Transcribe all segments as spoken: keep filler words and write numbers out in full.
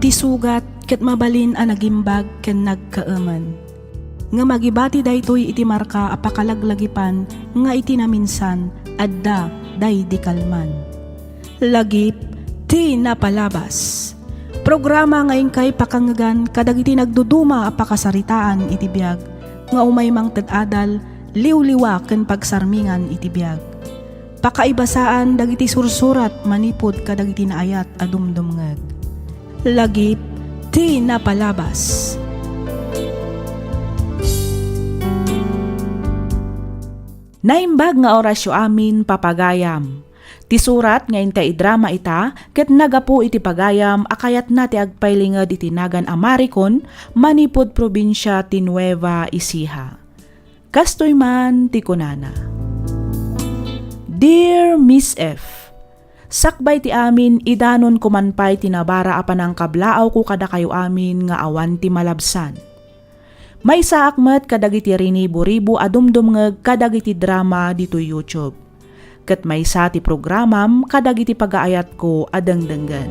Ti sugat ket mabalin a nagimbag ken nagkaemen. Ngem agibati daytoy iti marka a pakalaglagipan nga iti naminsan, adda daydi kalman. Lagip ti napalabas. Programa nga inkay pakangngegan kadagiti nagduduma a pakasaritaan iti biag nga umay mangted adal, liwliwa ken pagsarmingan iti biag. Pakaibasaan dagiti sursurat manipud kadagiti naayat a dumdumngeg. Lagip ti napalabas. Naimbag nga orasyo amin, papagayam. Ti surat nga intay idrama ita ket nagapu iti pagayam a kayatna ti agpailinged iti nagan a Maricon manipud probinsia ti Nueva Ecija. Kastoy man ti kunana, Dear Miss F, sakbay ti amin, idanonko man pay ti nabara a panangkablaawko kadakayo amin nga awan ti malabsan. Maysaak met kadagiti rinibo-ribo a dumdumngeg kadagiti drama ditoy YouTube. Ket maysa ti programam kadagiti pagaayatko a dengdenggen.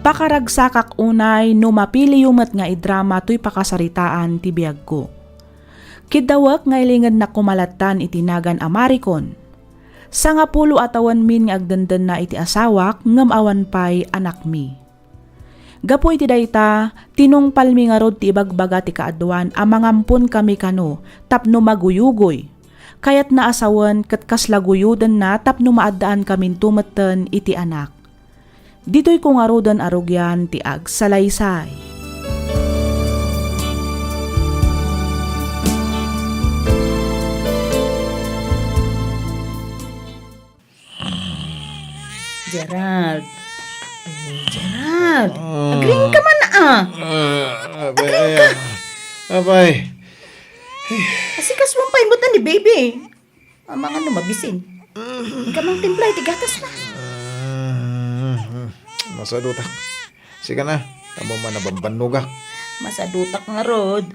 Pakaragsakak unay no mapiliyo met nga idrama toy pakasaritaan ti biagko. Kiddawek nga ilingednak koma lattan iti nagan a Maricon. Sangapulo a tawenmin nga agdendenna iti asawak ngem awan pay anakmi. Gapu iti dayta, tinungpalmi ngarud ti ibagbaga ti kaaduan a mangamponkami kano tapno maguyugoy. Kayatna a sawen ket kasla guyodenna tapno maaddaankaminto metten iti anak. Ditoyko ngaruden a rugian ti agsalaysay. Gerald. Gerald. Ah. Agring ka man, ah. Ah, abay, Agring ka. Ah, abay. Asikaso pay met ni baby. Amangan no mabisin. Inka mangtimpla iti gatas na. Ah, masadutak. Sige na, amo man a bambannogak. Masadutak ngarud.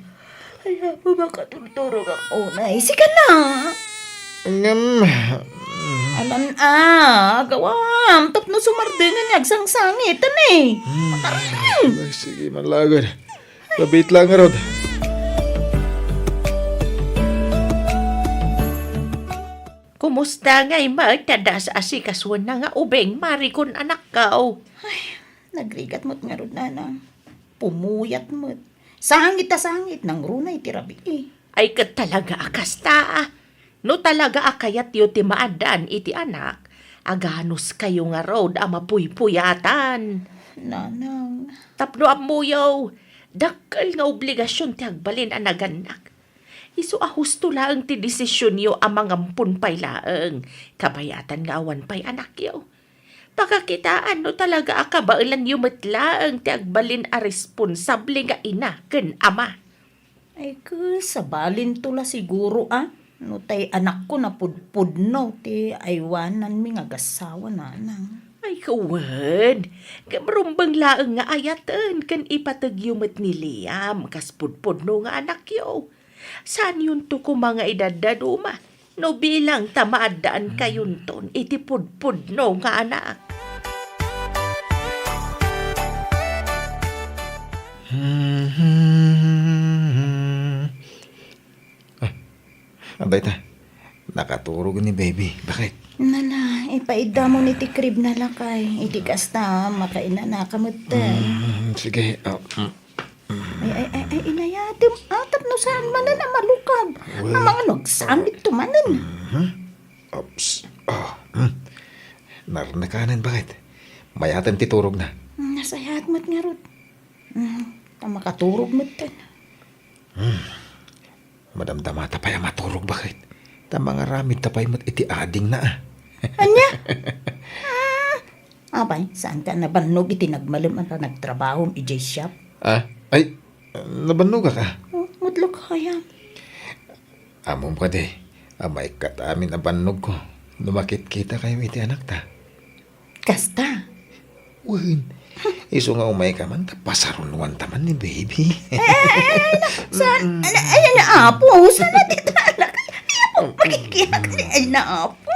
Ay, Apo, makaturturog ako na. Sige na. Ngem, alan a, agawam, tapno sumardengen nga agsangsangit, ani? Hmm. Ay, sige man lagad. Labit lang, Rod. Kumusta ngay met, ta das asikasuenna nga ubing, Maricon, anakko? Ay, nagrigat met ngarud, nanang. Pumuyat met. Sangit a sangit, nangruna iti rabii. Ay, ket talaga a kasta, a. No talaga a kayatyo ti maaddaan iti anak, aganuskayo ngarud a mapuypuyatan. Nanang. Tapno ammoyo, dakkel nga obligasion ti agbalin a nagannak. Isu a husto laeng ti desisionyo a mangampon pay laeng, kabayatan nga awan pay anakyo. Pakakitaan no talaga a kabaelanyo met laeng ti agbalin a responsable nga ina ken ama. Ay, ket sabalinto la siguro, a, no tay anakko napudpudno ti aywananmi nga agassawa, nanang. Ay, wen. Ngem rumbeng laeng nga ayaten ken ipategyo met ni Liam kas pudpudno nga anakyo. Saanyonto koma nga idaddaduma no bilang ta maaddaankayon iti pudpudno nga anak. Ah, adda ita. Nakaturog ni baby. Bakit? Nala, ipaidda mo ni ti crib na lakay. Iti kasta, makainana ka met. Mm, sige. Ah, mm. Ay, ay, ay, ay, inayatem. Atap no saan manen a malukag. Well, amangan no agsangit to manen. Mhm. Oops. Ah, hmm. Narnakanen, bakit? Mayaten ti turog na. Mm, nasayaat met ngarud. Mm, ta makaturog met ten. Hmm. Madamdamata pay a maturog, bakit? Ta mangaramidta pay met iti adingna, a. Ania? Ah, apay, saanka a nabannog iti nagmalem a nagtrabahom idiay shop? Ah, ay, nabannogak, a. Oh, met lakayam. Ammom kadi, a maikkat amin a bannogko no makitkitakayo iti anakta. Kasta? Wen, isu nga umayka man, ta pasarunoanta man ni baby. Ay, ay, ay, ay, na, saan? Mm-mm. Ala, ay, na, apo, saan na dito, anak? Ay, apo, magiging, ay, na, apo.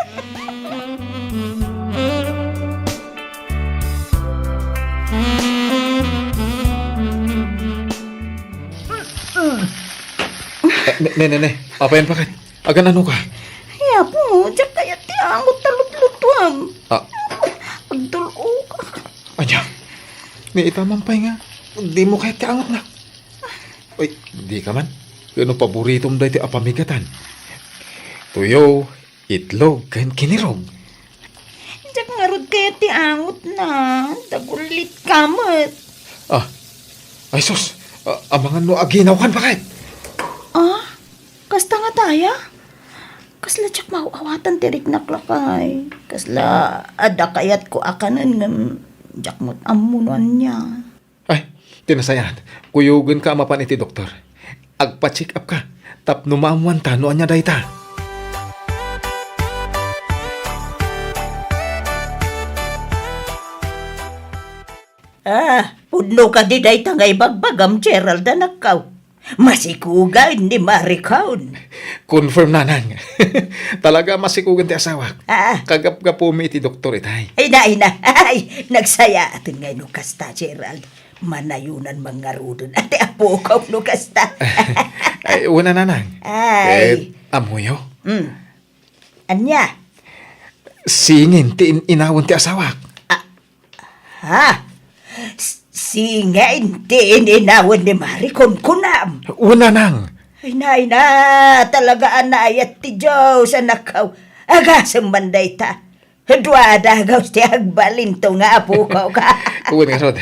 Ne, ne, ne. Apayen pa ket? Agan-ano ka? Ay, Apo, diak kayat ti angot ta lutlutuam. Ah. Agdul-ok. Ania? Ni ita man pay nga, dimo kayat ti angotnak? Ay, dika man. Ket no paboritom daytoy a pamigatan? Tuyo, itlog, ken kinirog. Diak ngarud kayat ti angotna. Dagullitka met. Ah. Ay, sus. Ah, amangan no aginawkan, baket. Ah? Kasta ngata aya? Kasla diak maaw-awatan ti riknak, lakay. Kasla adda kayatko a kanen ngem diak met ammo no ania. Ay, ti nasayaat, kuyogenka a mapan iti doktor. Agpa-check up ka tapno maammoanta no ania dayta. Ah, pudno kadi dayta nga ibagbagam, Gerald, anakko? Masikugen ni Maricon. Confirm, nanang. Talaga, masikugen ti asawak. Ah. Kagapgapumi iti doktor itay. Ay na, ay na. Ay, nagsayaaten ngay no kasta, Gerald. Manayonan man ngaruden a ti apok no kasta. Ay, una, nanang. Ay. Ket, ammoyo? Hmm. Ania? Singin ti in-inawen ti asawak. Ah, ha? S-, singin ti in-inawen ni Maricon, kunam? Una, nang. Ay na, ay na, talaga a naayat ti Dios, anakko. Agasem man dayta. Dua dagus ti agbalinto nga apok ka. Wen ngarud,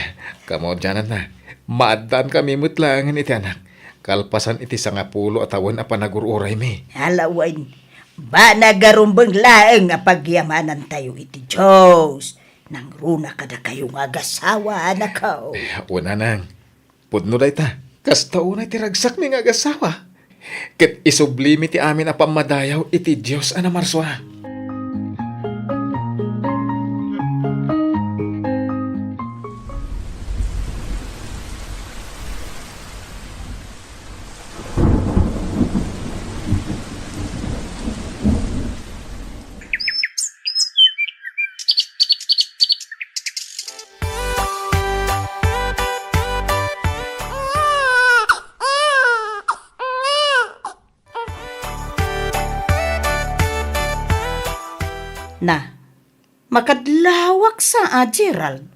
kamaudiananna. Maaddankami met laengen iti anak. Kalpasan iti sangapulo a tawen a panagur-uraymi. Ala wen, banag a rumbeng laeng a pagyamanantayo iti Dios. Nangruna kadakayo nga agasawa, anakko. Wen, nanang. Pudno dayta. Kasta unay ti ragsakmi nga agasawa. Ket isublimi ti amin a pammadayaw iti Dios a namarsua. Na, makadlawak sa a, Gerald.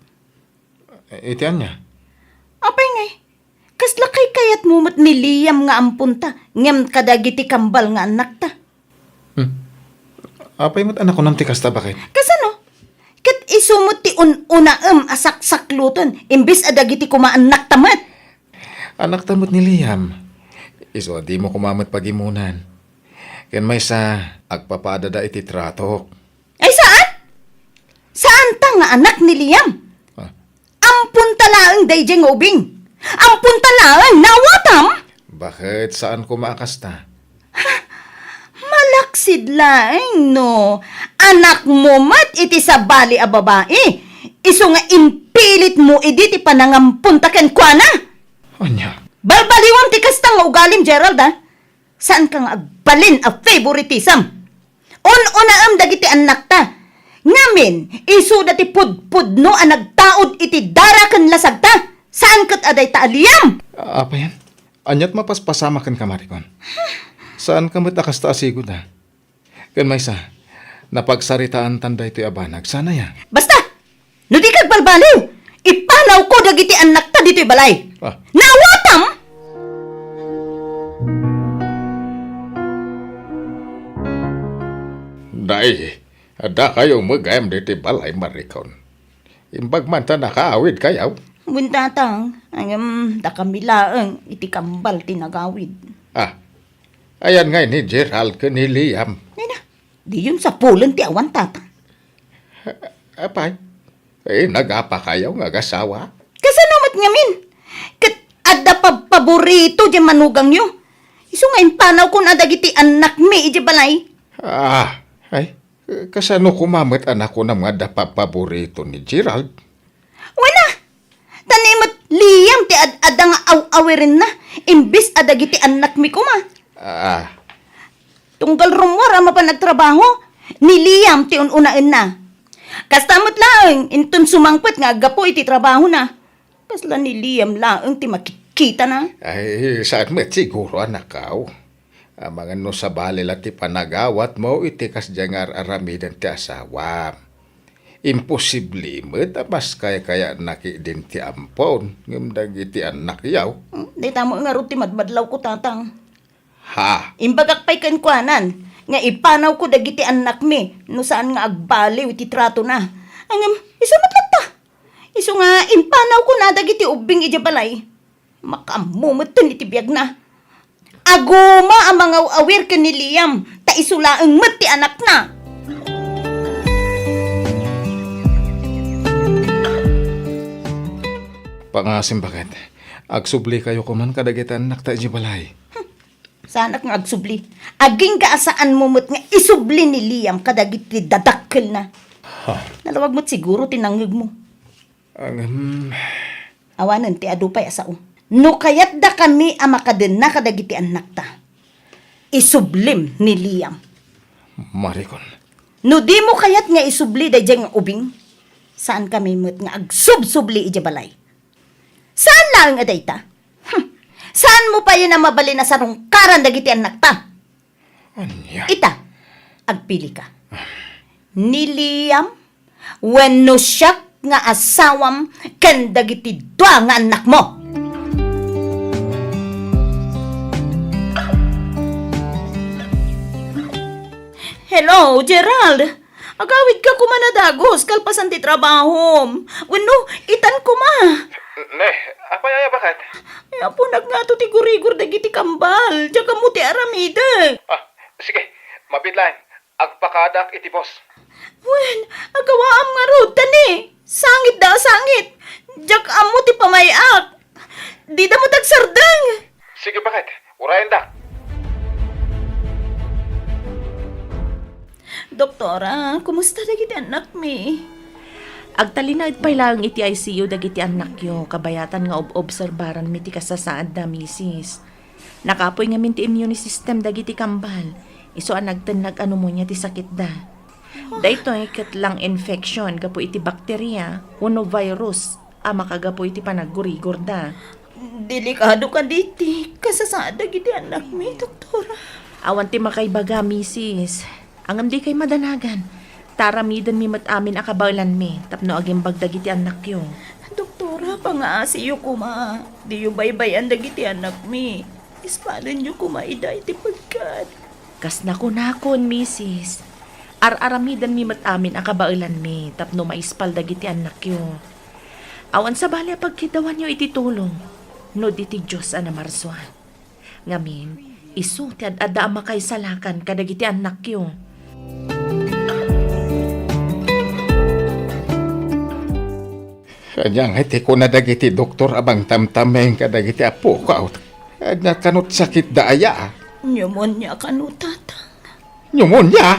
Iti ania? Apay ngay, kasla kaykayatmo met ni Liam nga amponta, ngem kadagiti kambal nga annakta? Hmm. Apay met a nakunam ti kasta, baket? Kasano? Ket isu met ti un-unaem a saksakloten, imbes a dagiti koma annakta met. Annakta met ni Liam. Isu a dimo koma met pagimunan. Ken maysa, agpapadada iti tratok. Ay, saan? Saanta nga anak ni Liam? Ah. Amponta laeng daydiay nga ubing. Amponta laeng, naawatam? Baket saan koma a kasta? Ha? Malaksid laeng no anakmo met iti sabali a babai, isu nga impilitmo idi ti panangamponta kenkuana. Ania? Balbaliwam ti kasta nga ugalim, Gerald, a. Saanka nga agbalin a favoritism. Un-unaem dagiti annakta. Ngamin, isuda ti pudpudno a nagtaud iti dara ken lasagta. Saan ket a dayta a Liam. Apayen? Aniat mapaspasamak kenka, Maricon? Saanka met a kasta a sigud, a. Ken maysa, napagsaritaantan daytoy a banag, saan aya? Basta! No dika agbalbaliw, ipanawko dagiti annakta ditoy balay. Ah. Naawatam? Nay, dakayo met gayam ditoy balay, Maricon. Imbag man ta nakaawidkayo. Wen, tatang, ngem dakami laeng iti kambal ti nagawid. Ah, ayan ngay ni Gerald ken ni Liam. Nay na, diyon sapulen ti awan, tatang. Apay, eh, nagapakayo nga agasawa? Kasano met ngamin? Ket adda pabpaborito diay manugangyo. Isu nga impanawkon a dagiti annakmi idiay balay. Ah, ay, kasano koma met a nakunam nga adda pabpaborito ni Gerald? Wen a, ta ni met Liam ti ad-adda nga aw-awirenna, imbes a dagiti annakmi koma. Ah. Tunggal rummuar a mapan agtrabaho, ni Liam ti un-unaenna. Kasta met laeng, inton sumangpet nga aggapu iti trabahona, kasla ni Liam laeng ti makitkitana. Ay, saan met siguro, anakko. Amangan no sabali la ti panagawatmo iti kasdiay nga ar-aramiden ti asawam. Imposible met a mas kaykayanak idin ti ampon ngem dagiti annakyaw. Hmm, dayta met ngarud ti madmadlawko, Tatang. Ha? Imbagak pay kenkuanan nga ipanawko dagiti annakmi no saan nga agbaliw iti tratona. Ngem, isu met latta. Isu nga impanawkona dagiti ubbing idiay balay. Makaammo metten iti biagna. Aguma a mangaw-awir ken ni Liam, ta isu laeng met ti anakna. Pangasim, baket. Agsublikayo koman kadagiti annakta idiay balay. Saanak nga agsubli. Agingga a saanmo met nga isubli ni Liam kadagiti dadakkelna. Ha? Nalawag met siguro ti nangngegmo. Ngem, awanen ti adu pay a sao. No kayatdakami a makadenna kadagiti annakta, isublim ni Liam. Marikon. No dimo kayat nga isubli daydiay nga ubing, saankami met nga agsubsubli idiay balay. Saan laeng a dayta? Hmm. Saanmo payen a mabalin a sarungkaran dagiti annakta? Ania? Ita, agpilika. Ni Liam wenno siak nga asawam ken dagiti dua nga annakmo. Hello, Gerald! Agawidka koma a dagus kalpasan ti trabahom. Wenno, itan koma. Ne, apay aya, baket? Ay, apunak ngato ti gurigor dagiti kambal. Diak ammo ti aramidek. Ah, sige, mabiit laeng. Agpakaadak iti boss. Wen, agawaam ngarud, ta ni. Sangit da, sangit. Diak ammo ti pamay-ak. Dida met agsardeng. Sige, baket. Urayendak. Doktora, kumusta dagiti annakmi? Agtalinaed pay laeng iti I C U dagiti annakyo, kabayatan nga ob-obserbaranmi ti kasasaadda, misis. Nakapuy ngamin ti immune system dagiti kambal, isu a nagtennag a pneumonia ti sakitda. Daytoy ket lung infection gapu iti bakteria wenno virus a makagapu iti panaggurigorda. Delikado kadi ti kasasaad dagiti annakmi, doktora. Awan ti makaibaga, misis. Ngem dikay madanagan. Ta aramidenmi met amin a kabaelanmi tapno agimbag dagiti annakyo. Doktora, pangaasiyo koma. Diyo baybay-an dagiti annakmi. Ispalenyo koma ida iti peggad. Kas nakunakon, misis, ar-aramidenmi met amin a kabaelanmi tapno maispal dagiti annakyo. Awan sabali a pagkiddawanyo iti tulong no di ti Dios a namarsua. Ngamin, isu ti ad-adda a makaisalakan kadagiti annakyo. Ania ngay ti kuna dagiti doktor a mangtamtameng kadagiti apok? Ania kano ti sakitda aya? Pneumonia kano, Tatang. Pneumonia?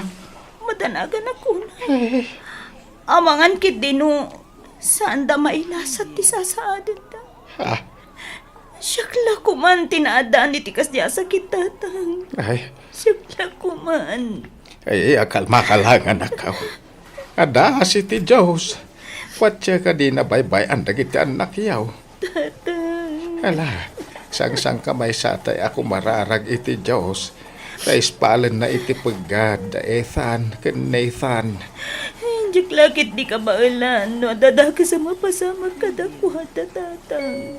Madanagan a kuna. Eh. Amangan ketdi no saanda mailasat ti sasaadenda. Ah. Siak la koman ti naaddaan iti kasdi a sakit, Tatang. Ay. Siak la koman. Ay, akalma ka lang, anak. Adda asi ti Dios. Patse kadi nabaybay-an dagiti annakyo. Tatang. Ala, sangsangkamaysatay a kumararag iti Dios. Ta ispalenna iti peggad da Ethan ken Nathan. Diak la ketdi kabaelan no adda dakes a mapasamak kadakuada, Tatang.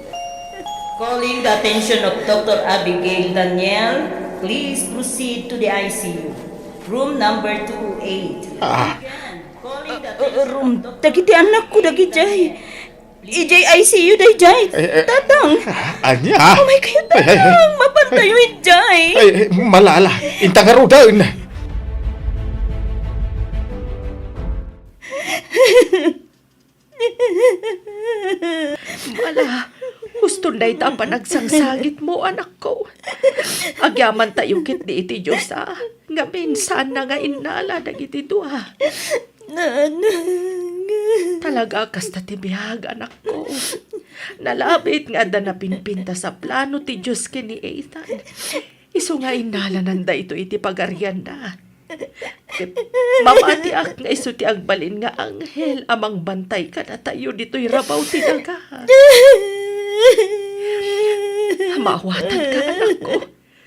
Calling the attention of Doctor Abigail Daniel, please proceed to the I C U. Room number two oh eight. Ah. Calling the attention of Doctor Abigail Daniel. Room, dagiti annakko dagidiay. Idiay I C U daydiay, Tatang. Ania? Umay kayo, Tatang. Mapantayo idiay. Ay, ay, malala. Inta ngaruden. Mala, huston dayta a panagsangsangitmo, anakko. Agyamantayo ketdi iti Dios, a. Ngamin, saanna nga innala dagiti dua. Nanang. Talaga, kasta ti biag, anakko. Nalabit nga adda napinpintas a plano ti Dios ken ni Ethan. Isu nga innalanan daytoy iti pagarianna. Ket mamatiak nga isu ti agbalin nga anghel a mangbantay kadatayo ditoy rabaw ti daga. Maawatanka, anakko.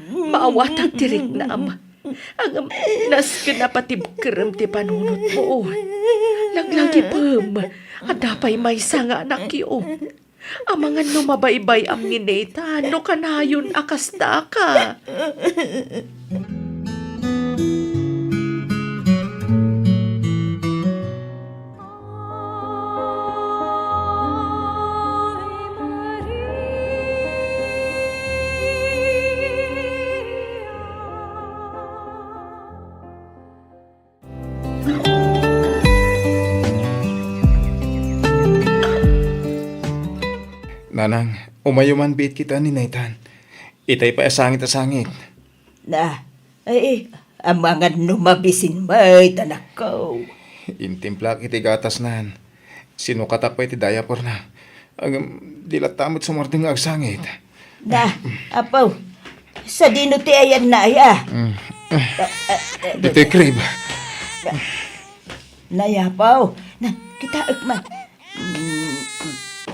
Maawatak ti riknam. Ngem, nasken a patibkerem ti panunotmo. Laglagipem, adda pay maysa nga anakyo. Amangan no mabaybay-am ni Nathan no kanayon a kastaka. Nanang, umayo man biit kita ni Nathan. Itay pay a sangit a sangit. Na, ay, amangan no mabisin met, anakko. Intimplak iti gatasnan. Sinukatak pay ti diaperna. Ngem, di latta met sumardeng nga agsangit. Na, apo, sadino ti ayanna, aya? Mm. Ah, ah, ah, Ditoy crib. Na, aya, apo. Na, kitaek man. Mm,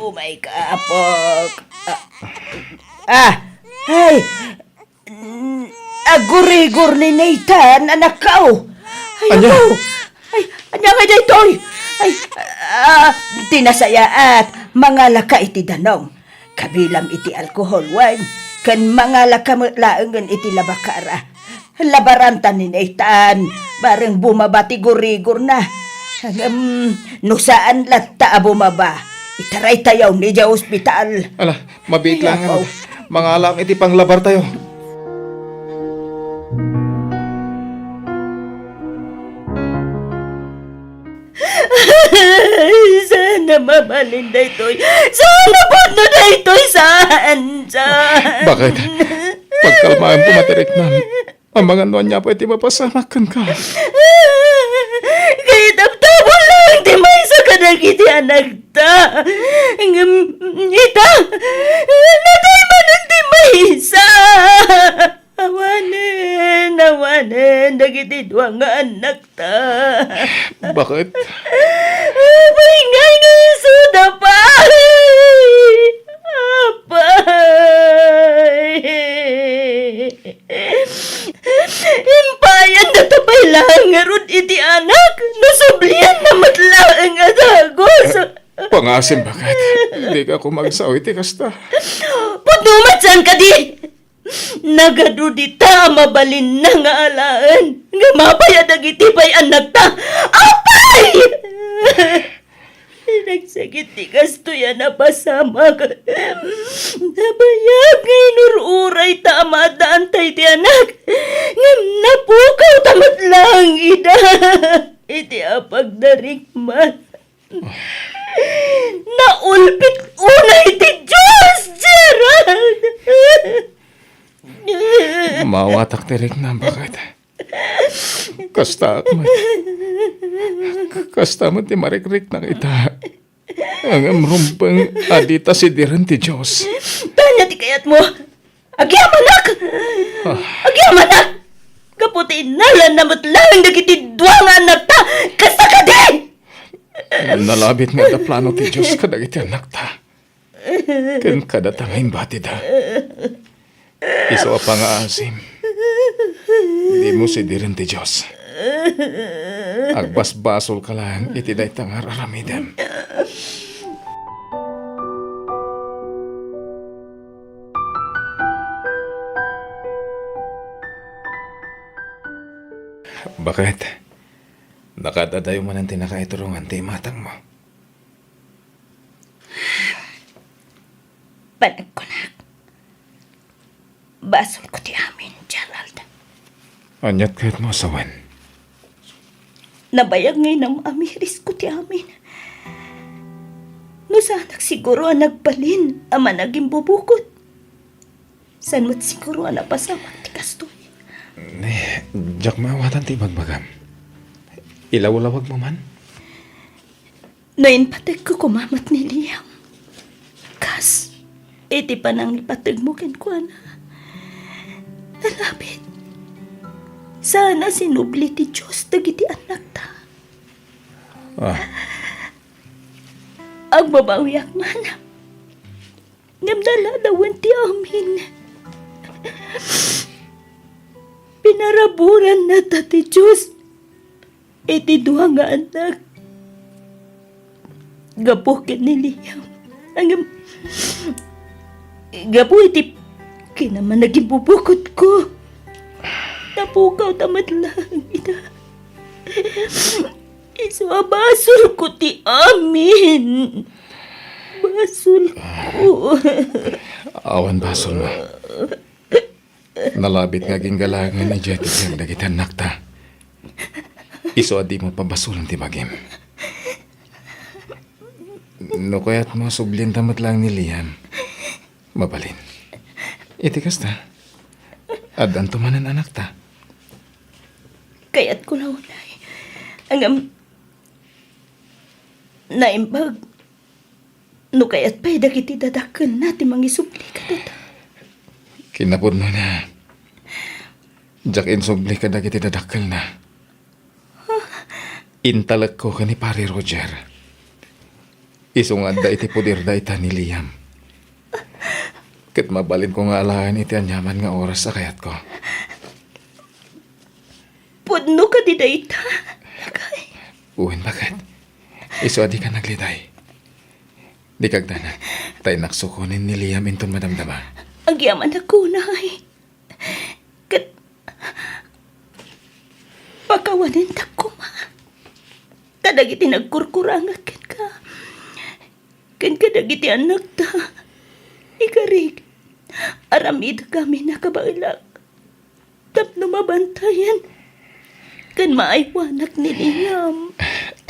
oh my God, apo. Ah, ah, ay, Mm, agurigor ni Nathan, anakko. Ay, ania? Apo. Ay, ania ngay daytoy? Ay, ah, di nasayaat. Mangalaka iti danum. Kabilam iti alcohol wine. Ken mangalaka met laengen iti labakara. Labaranta ni Nathan. Bareng bumaba ti gurigorna. Ngem, no saan latta a bumaba, itaraytayo idiay ospital. Ala, mabiit laeng. Mangalaak iti panglabartayo. Saan a mabalin daytoy? Saan a pudno daytoy? Saan? Saan? Bakit? Pagkalmaem koma ti riknam. Amangan no ania pay ti mapasamak kenka. Kaitabtabon laeng ti maysa kadagiti anakta. Ngem ita, natay manen ti maysa. Awanen, awanen dagiti dua nga anakta. Bakit? Apay ngay nga isuda pay? Apay. Impayan data pay laeng ngarud iti anak, no sublianna met laeng a dagus. Pangasim, bakit? Dika koma agsao iti kasta. Pudno met saan kadi? Nagadu dita a mabalinna nga alaen, nga mapay a dagiti pay annakta. Apay! Nagsakit ti kastoy a napasamak. Nabayag nga inur-urayta a maaddaanta iti anak. Ngem napukawta met laeng ida iti apagdarikman. Naulpit unay ti Dios, Gerald! Maawatak ti riknam, bakit? Kastaak met. Kasta met ti marikriknak ita. Ngem rumbeng a dita sidiren ti Dios. Ania ti kayatmo? Agyamanak! Ah. Agyamanak! Gapu ti innalanna met laeng dagiti dua nga annakta! Kasta kadi! Nalabit nga adda plano ti Dios kadagiti annakta. Ken kadata nga imbatida. Isu a pangaasim. Dimo sidiren ti Dios. Agbasbasolka laeng iti dayta nga ar-aramidem. Bakit? Nakaad-adayo manen ti nakaiturongan ti imatangmo? Panagkunak, basolko ti amin, Gerald. Ania't kayatmo a sawen? Nabayag nga inam-amirisko ti amin. No saanak siguro a nagbalin a managimbubukod, saan met siguro a napasamak ti kastoy. Eh, diak maawatan ti ibagbagam. Ilawlawagmo man? No impategko koma met ni Liam, kas iti panangipategmo kenkuana, nalabit, saan a sinubli ti Dios dagiti annakta. Ah. Agbabawiak man. Ngem naladawen ti amin. Inaraburanna ta ti Dios iti dua nga anak. Gapu ken ni Liam. Ngem, gapu iti kinamanagimbubukotko, napukawta met laeng ida. Isu a basolko ti amin. Basolko. Awan basolmo. Nalabit nga agingalangen idiay ti biag dagiti annakta. Isu a dimo pabasolen ti bagim. No kayatmo, sublienta met laeng ni Liam. Mabalin. Iti kasta, addanto manen anakta. Kayatko la unay. Ngem, naimbag no kayat pay dagiti dadakkelna ti mangisubli kadata. Kinapudnona, diak insubli kadagiti dadakkelna. Intalekko ken ni Pari Roger. Isu nga adda iti poderda ita ni Liam. Ket mabalinko nga alaen iti aniaman nga oras a kayatko. Pudno kadi dayta, lakay? Wen, baket. Isu a dika nagliday. Dika agdanag, ta innak sukonen ni Liam inton madamdama. Agyamanak unay. Ket pakawanentak koma kadagiti nagkurkurangak kenka, ken kadagiti annakta. Ikarik, aramidek amin a kabaelak tapno mabantayan ken maaywanak ni Liam.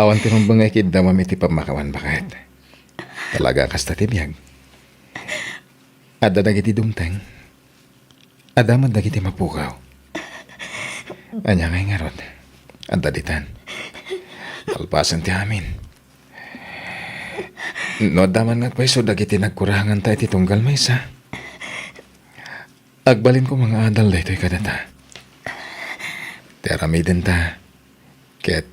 Awan ti rumbeng nga ikiddawam iti pammakawan, baket. Talaga kasta ti biag. Adda dagiti dumteng. Adda met dagiti mapukaw. Ania ngay ngarud? Adda ditan. Kalpasan ti amin. No adda man nga agpayso dagiti nagkuranganta iti tunggal maysa, agbalinko nga adal daytoy kadata. Ti aramidenta, ket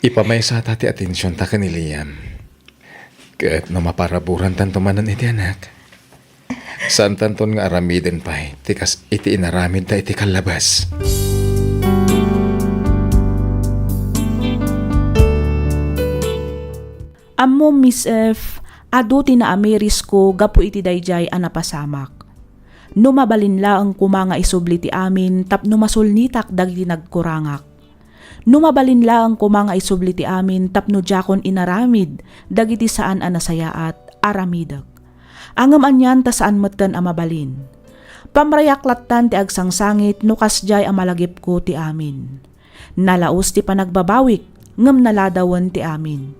ipamaysata ti atensionta ken ni Liam. Ket no maparaburantanto manen iti anak, saantanton nga aramiden pay ti kas iti inaramidta iti kallabas. Ammom, Miss F, adu ti naamirisko gapu iti daydiay a napasamak. No mabalin laeng koma nga isubli ti amin tapno masulnitak dagiti nagkurangak. No mabalin laeng koma nga isubli ti amin tapno diakon inaramid dagiti saan a nasayaat, aramidek. Ngem anian ta saan metten a mabalin. Pamrayak lattan ti agsangsangit no kasdiay a malagipko ti amin. Nalaus ti panagbabawik, ngem naladawen ti amin.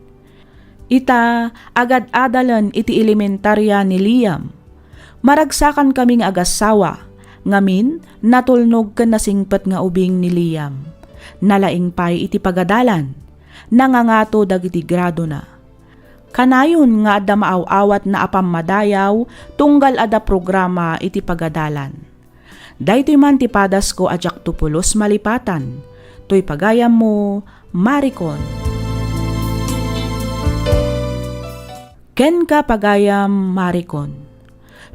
Ita, agad-adalen iti elementaria ni Liam. Maragsakankami nga agassawa, ngamin, natulnog ken nasingpet nga ubing ni Liam. Nalaing pay iti pagadalan. Nangangato dagiti gradona. Kanayon nga adda maaw-awatna a pammadayaw tunggal adda programa iti pagadalan. Daytoy man ti padasko a diakto pulos malipatan. Toy pagayammo, Maricon. Kenka, pagayam Maricon.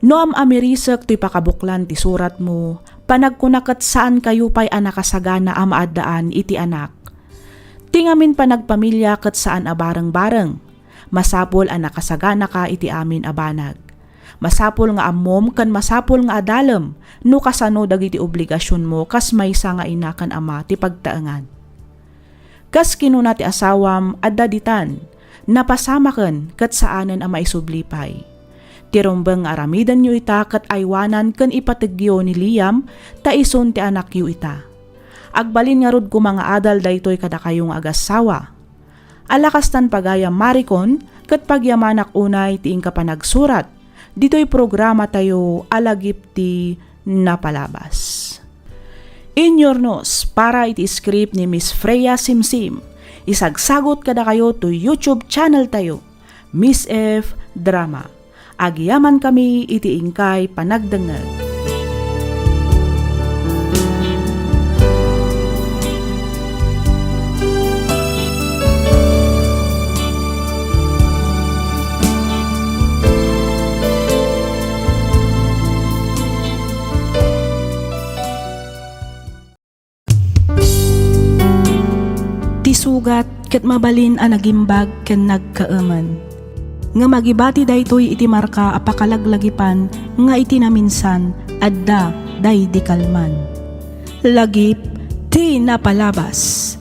No am-amirisek toy pakabuklan ti suratmo, panagkuna ket saankayo pay a nakasagana a maaddaan iti anak. Ti ngamin panagpamilia ket saan a bareng-bareng. Masapul a nakasaganaka iti amin a banag. Masapul nga ammom ken masapul nga adalem no kasano dagiti obligasionmo kas maysa nga ina ken ama ti pagtaengan. Kas kinuna ti asawam, adda ditan, napasamaken ket saanen a maisubli pay. Ti rumbeng nga aramidenyo ita ket aywanan ken ipategyo ni Liam ta isun ti anakyo ita. Agbalin ngarud koma nga adal daytoy kadakayo nga agassawa. Ala kastan, pagayam Maricon, ket pagyamanak unay ti inka panagsurat ditoy programatayo a Lagip ti Napalabas. Inyurnos para iti script ni Miss Freya Simsim. Isagsagot kadakayo to YouTube channel tayo, Miss F Drama. Agyamankami iti inkay panagdengngeg. Gat ket mabalin a nagimbag ken nagkaemen. Ngem agibati daytoy iti marka a pakalaglagipan nga iti naminsan, adda daydi kalman. Lagip ti napalabas.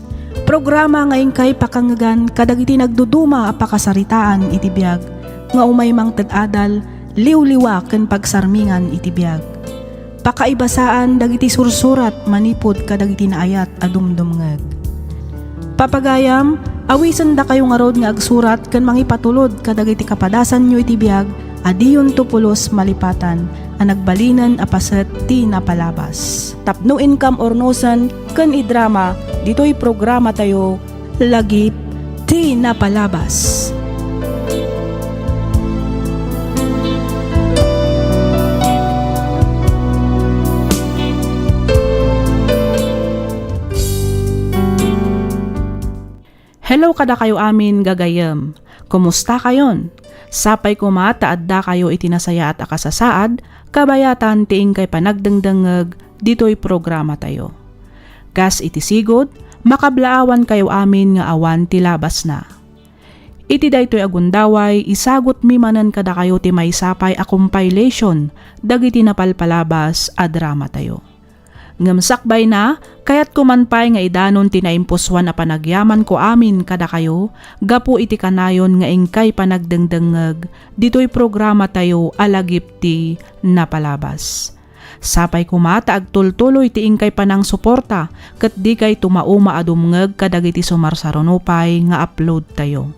Programa nga inkay pakangngegan kadagiti nagduduma a pakasaritaan iti biag nga umay mangted adal, liwliwa ken pagsarmingan iti biag. Pakaibasaan dagiti sursurat manipud kadagiti naayat a dumdumngeg. Papagayam, awisendakayo ngarud nga agsurat ken mangipatulod kadagiti kapadasanyo iti biag a diyonto pulos malipatan a nagbalinen a paset ti napalabas. Tapno inkam urnosen ken idrama ditoy programatayo, Lagip ti Napalabas. Hello kadakayo amin, gagayyem. Kumustakayon? Sapay koma ta addakayo iti nasayaat a kasasaad, kabayatan ti inkay panagdengdengngeg ditoy programatayo. Kas iti sigud, makablaawankayo amin nga awan ti labasna. Iti daytoy a gundaway, isagutmi manen kadakayo ti maysa pay a compilation dagiti napalpalabas a dramatayo. Ngem sakbayna, kayatko man pay nga idanon ti naimpusoan a panagyamanko amin kadakayo gapu iti kanayon nga inkay panagdengdengngeg ditoy programatayo a Lagip ti Napalabas. Sapay koma ta agtultuloy ti inkay panangsuporta ket dikay tumauma a dumngeg kadagiti sumarsaruno pay nga uploadtayo.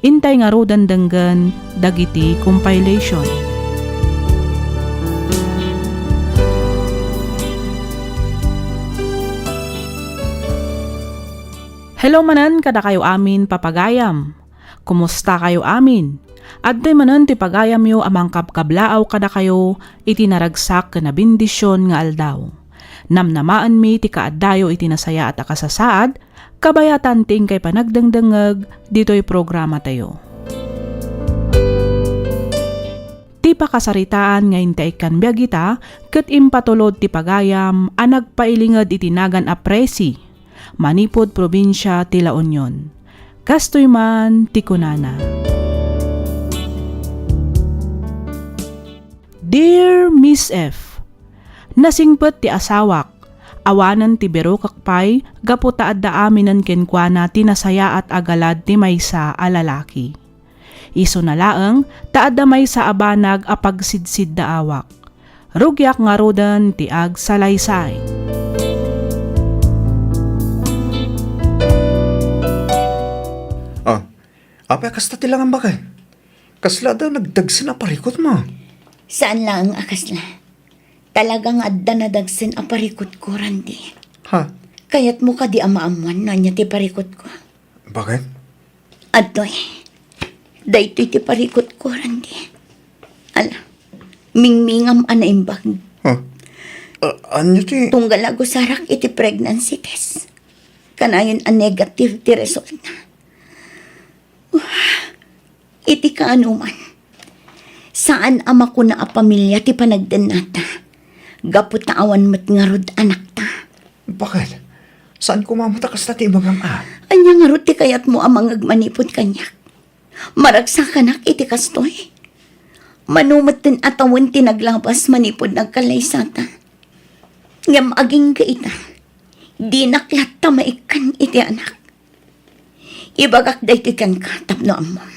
Intay ngaruden denggen dagiti compilation. Hello manen kadakayo amin, papagayam. Kumustakayo amin? Adtoy manen ti pagayamyo a mangkabkablaaw kadakayo iti naragsak ken nabendision nga aldaw. Namnamaenmi ti kaaddayo iti nasayaat a kasasaad, kabayatan ti inkay panagdengdengngeg ditoy programatayo. Ti pakasaritaan nga intay ikkan biag ita ket impatulod ti pagayam a nagpailinged iti nagan a Presi, manipud probinsia ti La Union. Kastoy man ti kunana. Dear Miss F, nasingpet ti asawak, awanen ti birukek pay gapu ta adda aminen kenkuana ti nasayaat a galad ti maysa a lalaki. Isuna laeng ta adda maysa a banag a pagsidsiddaawak. Rugiak ngaruden ti agsalaysay. Ah, apay a kasta ti langam, baket? Kasla adda nagdagsen a parikutmo? Saan laeng a kasla. Talaga nga adda nadagsen a parikutko, Randy. Ha? Kayatmo kadi a maammuan no ania ti parikutko? Baket? Adtoy. Daytoy ti parikutko, Randy. Ala, mingmingam a naimbag. Ha? Ah, ania ti? Tunggal a usarak iti pregnancy test. Kanayon a negative ti resultna. Iti kaanoman, saan a makuna a pamilia ti panagdennata, gapu ta awan met ngarud anakta. Baket? Saan koma met a kasta ti ibagam a? Ania ngarud ti kayatmo a mangngeg manipud kaniak? Maragsakanak iti kastoy? Mano metten a tawen ti naglabas manipud nagkallaysata? Ngem agingga ita, dinak latta maikkan iti anak. Ibagak daytoy kenka tapno ammom.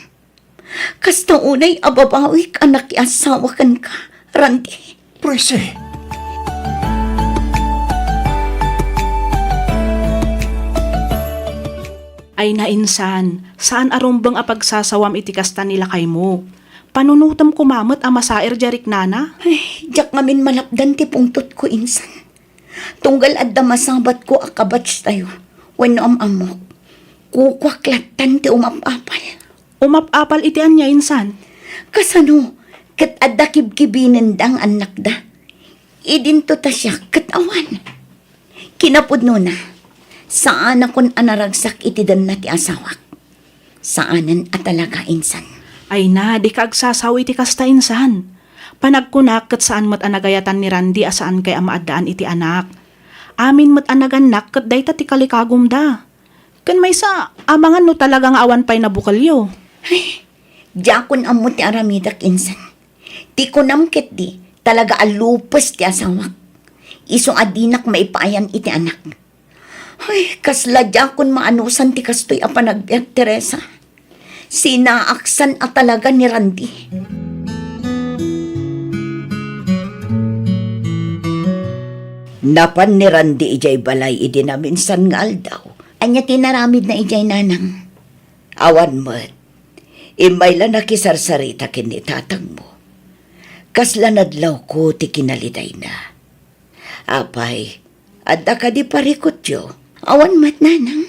Kasta unay a babawik a nakiasawa kenka, Randy. Presi! Ay na, insan, saan a rumbeng a pagsasawam iti kasta ni lakaymo. Panunotem koma met a masaer diay riknana. Ay, diak ngamin malapdan ti pungtotko, insan. Tunggal adda masabatko a kabatchtayo wenno am-ammok, kukuak lattan ti umap-apal. Umap-apal iti ania, insan? Kasano ket adda kibkibinenda nga annakda? Idinto ta siak ket awan. Kinapudnona, saanakon a naragsak iti denna ti asawak. Saanen a talaga, insan. Ay na, dika agsasao iti kasta, insan. Panagkunak ket saan met a nagayatan ni Randy a saankay a maaddaan iti anak. Amin met a nagannak ket dayta ti kalikagumda. Ken maysa, amangan no talaga nga awan pay nabukelyo. Ay, diakon ammo ti aramidek, insan. Ti kunam ketdi, talaga a lupes ti asawak. Isu a dinak maipaayan iti anak. Ay, kasla diakon maanusan ti kastoy a panagbiag, Teresa. Sinaaksan a talaga ni Randy. Napan ni Randy idiay balay idi naminsan nga aldaw. Ania ti inaramidna idiay, nanang? Awan met. Immay la nakisarsarita ken ni tatangmo. Kasla nadlawko ti kinalidayna. Apay, adda kadi parikutyo? Awan met, nanang.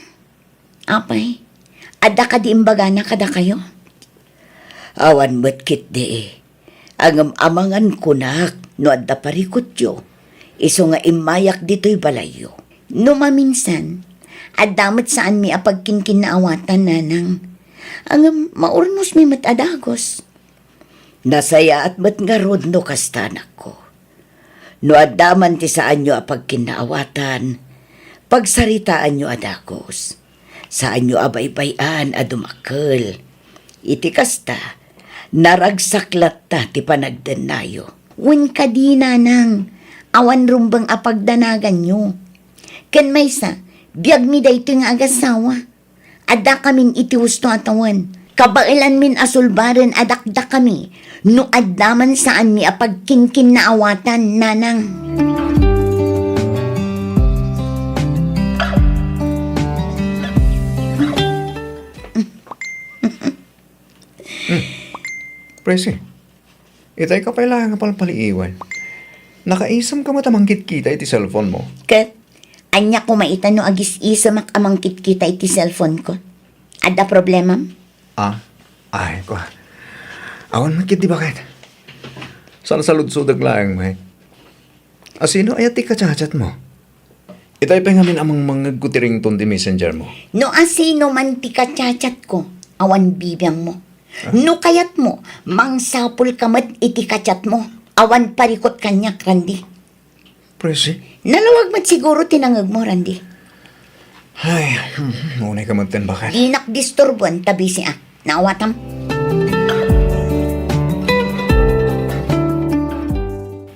Apay, adda kadi imbagana kadakayo? Awan met ketdi. Ngem amangan kunak no adda parikutyo, isu nga immayak ditoy balayyo. No maminsan, adda met saanmi a pagkinkinnaawatan, nanang. Ngem maurnosmi met a dagus. Nasayaat met ngarud no kasta, anakko. No adda man ti saanyo a pagkinnaawatan, pagsaritaanyo a dagus. Saanyo a baybay-an a dumakkel. Iti kasta, naragsak latta ti panagdennayo. Wen kadi, nanang, awan rumbeng a pagdanaganyo. Ken maysa, biagmi daytoy nga agasawa. Addakamin iti husto a tawen. Kabaelanmin a sulbaren a dakdakami no adda man saanmi a pagkinkinnaawatan, nanang. Hmm. Presi, itay ka pay laeng a palpaliiwen. Nakaisem ka met a mangkitkita iti cellphone mo? Ket, ania koma ita no agis-isemak a mangkitkita iti cellphone ko? Adda problemam? Ah, ay, kua. Awan met ketdi baket. Salsaludsodek laeng met. Asino aya ti kachatchat mo? Itay pay ngamin a mangmangngegko ti ringtone ti messenger mo. No asino man ti kachatchat ko, awan bibiangmo. Ah? No kayatmo, mangsapul ka met iti kachat mo. Awan parikut kaniak, Randy. Presi? Nalawag met siguro ti nangegmo, Randy. Ay, hmm, unay ka met ten baket. Dinak disturboen ta busy a. Naawatam?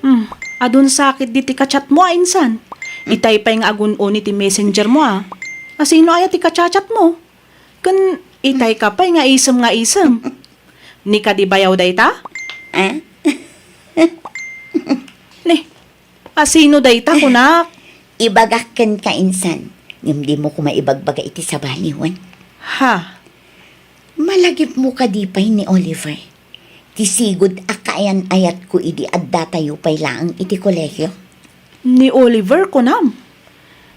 Hmm, adun sakit di ti kachat mo a insan. Itay pay nga agun-uni ti messenger mo a. Asino aya ti kachat-chat mo? Ken itay ka pay nga isem nga isem. Ni kadi bayaw dayta? Ah? Ni, asino dayta, kunak? Ibagak kenka insan, ngem dimo koma ibagbaga iti sabali, wen? Ha? Malagipmo kadi pay ni Oliver? Ti sigud a kaayan-ayatko idi addatayo pay laeng iti kolehio. Ni Oliver, kunam?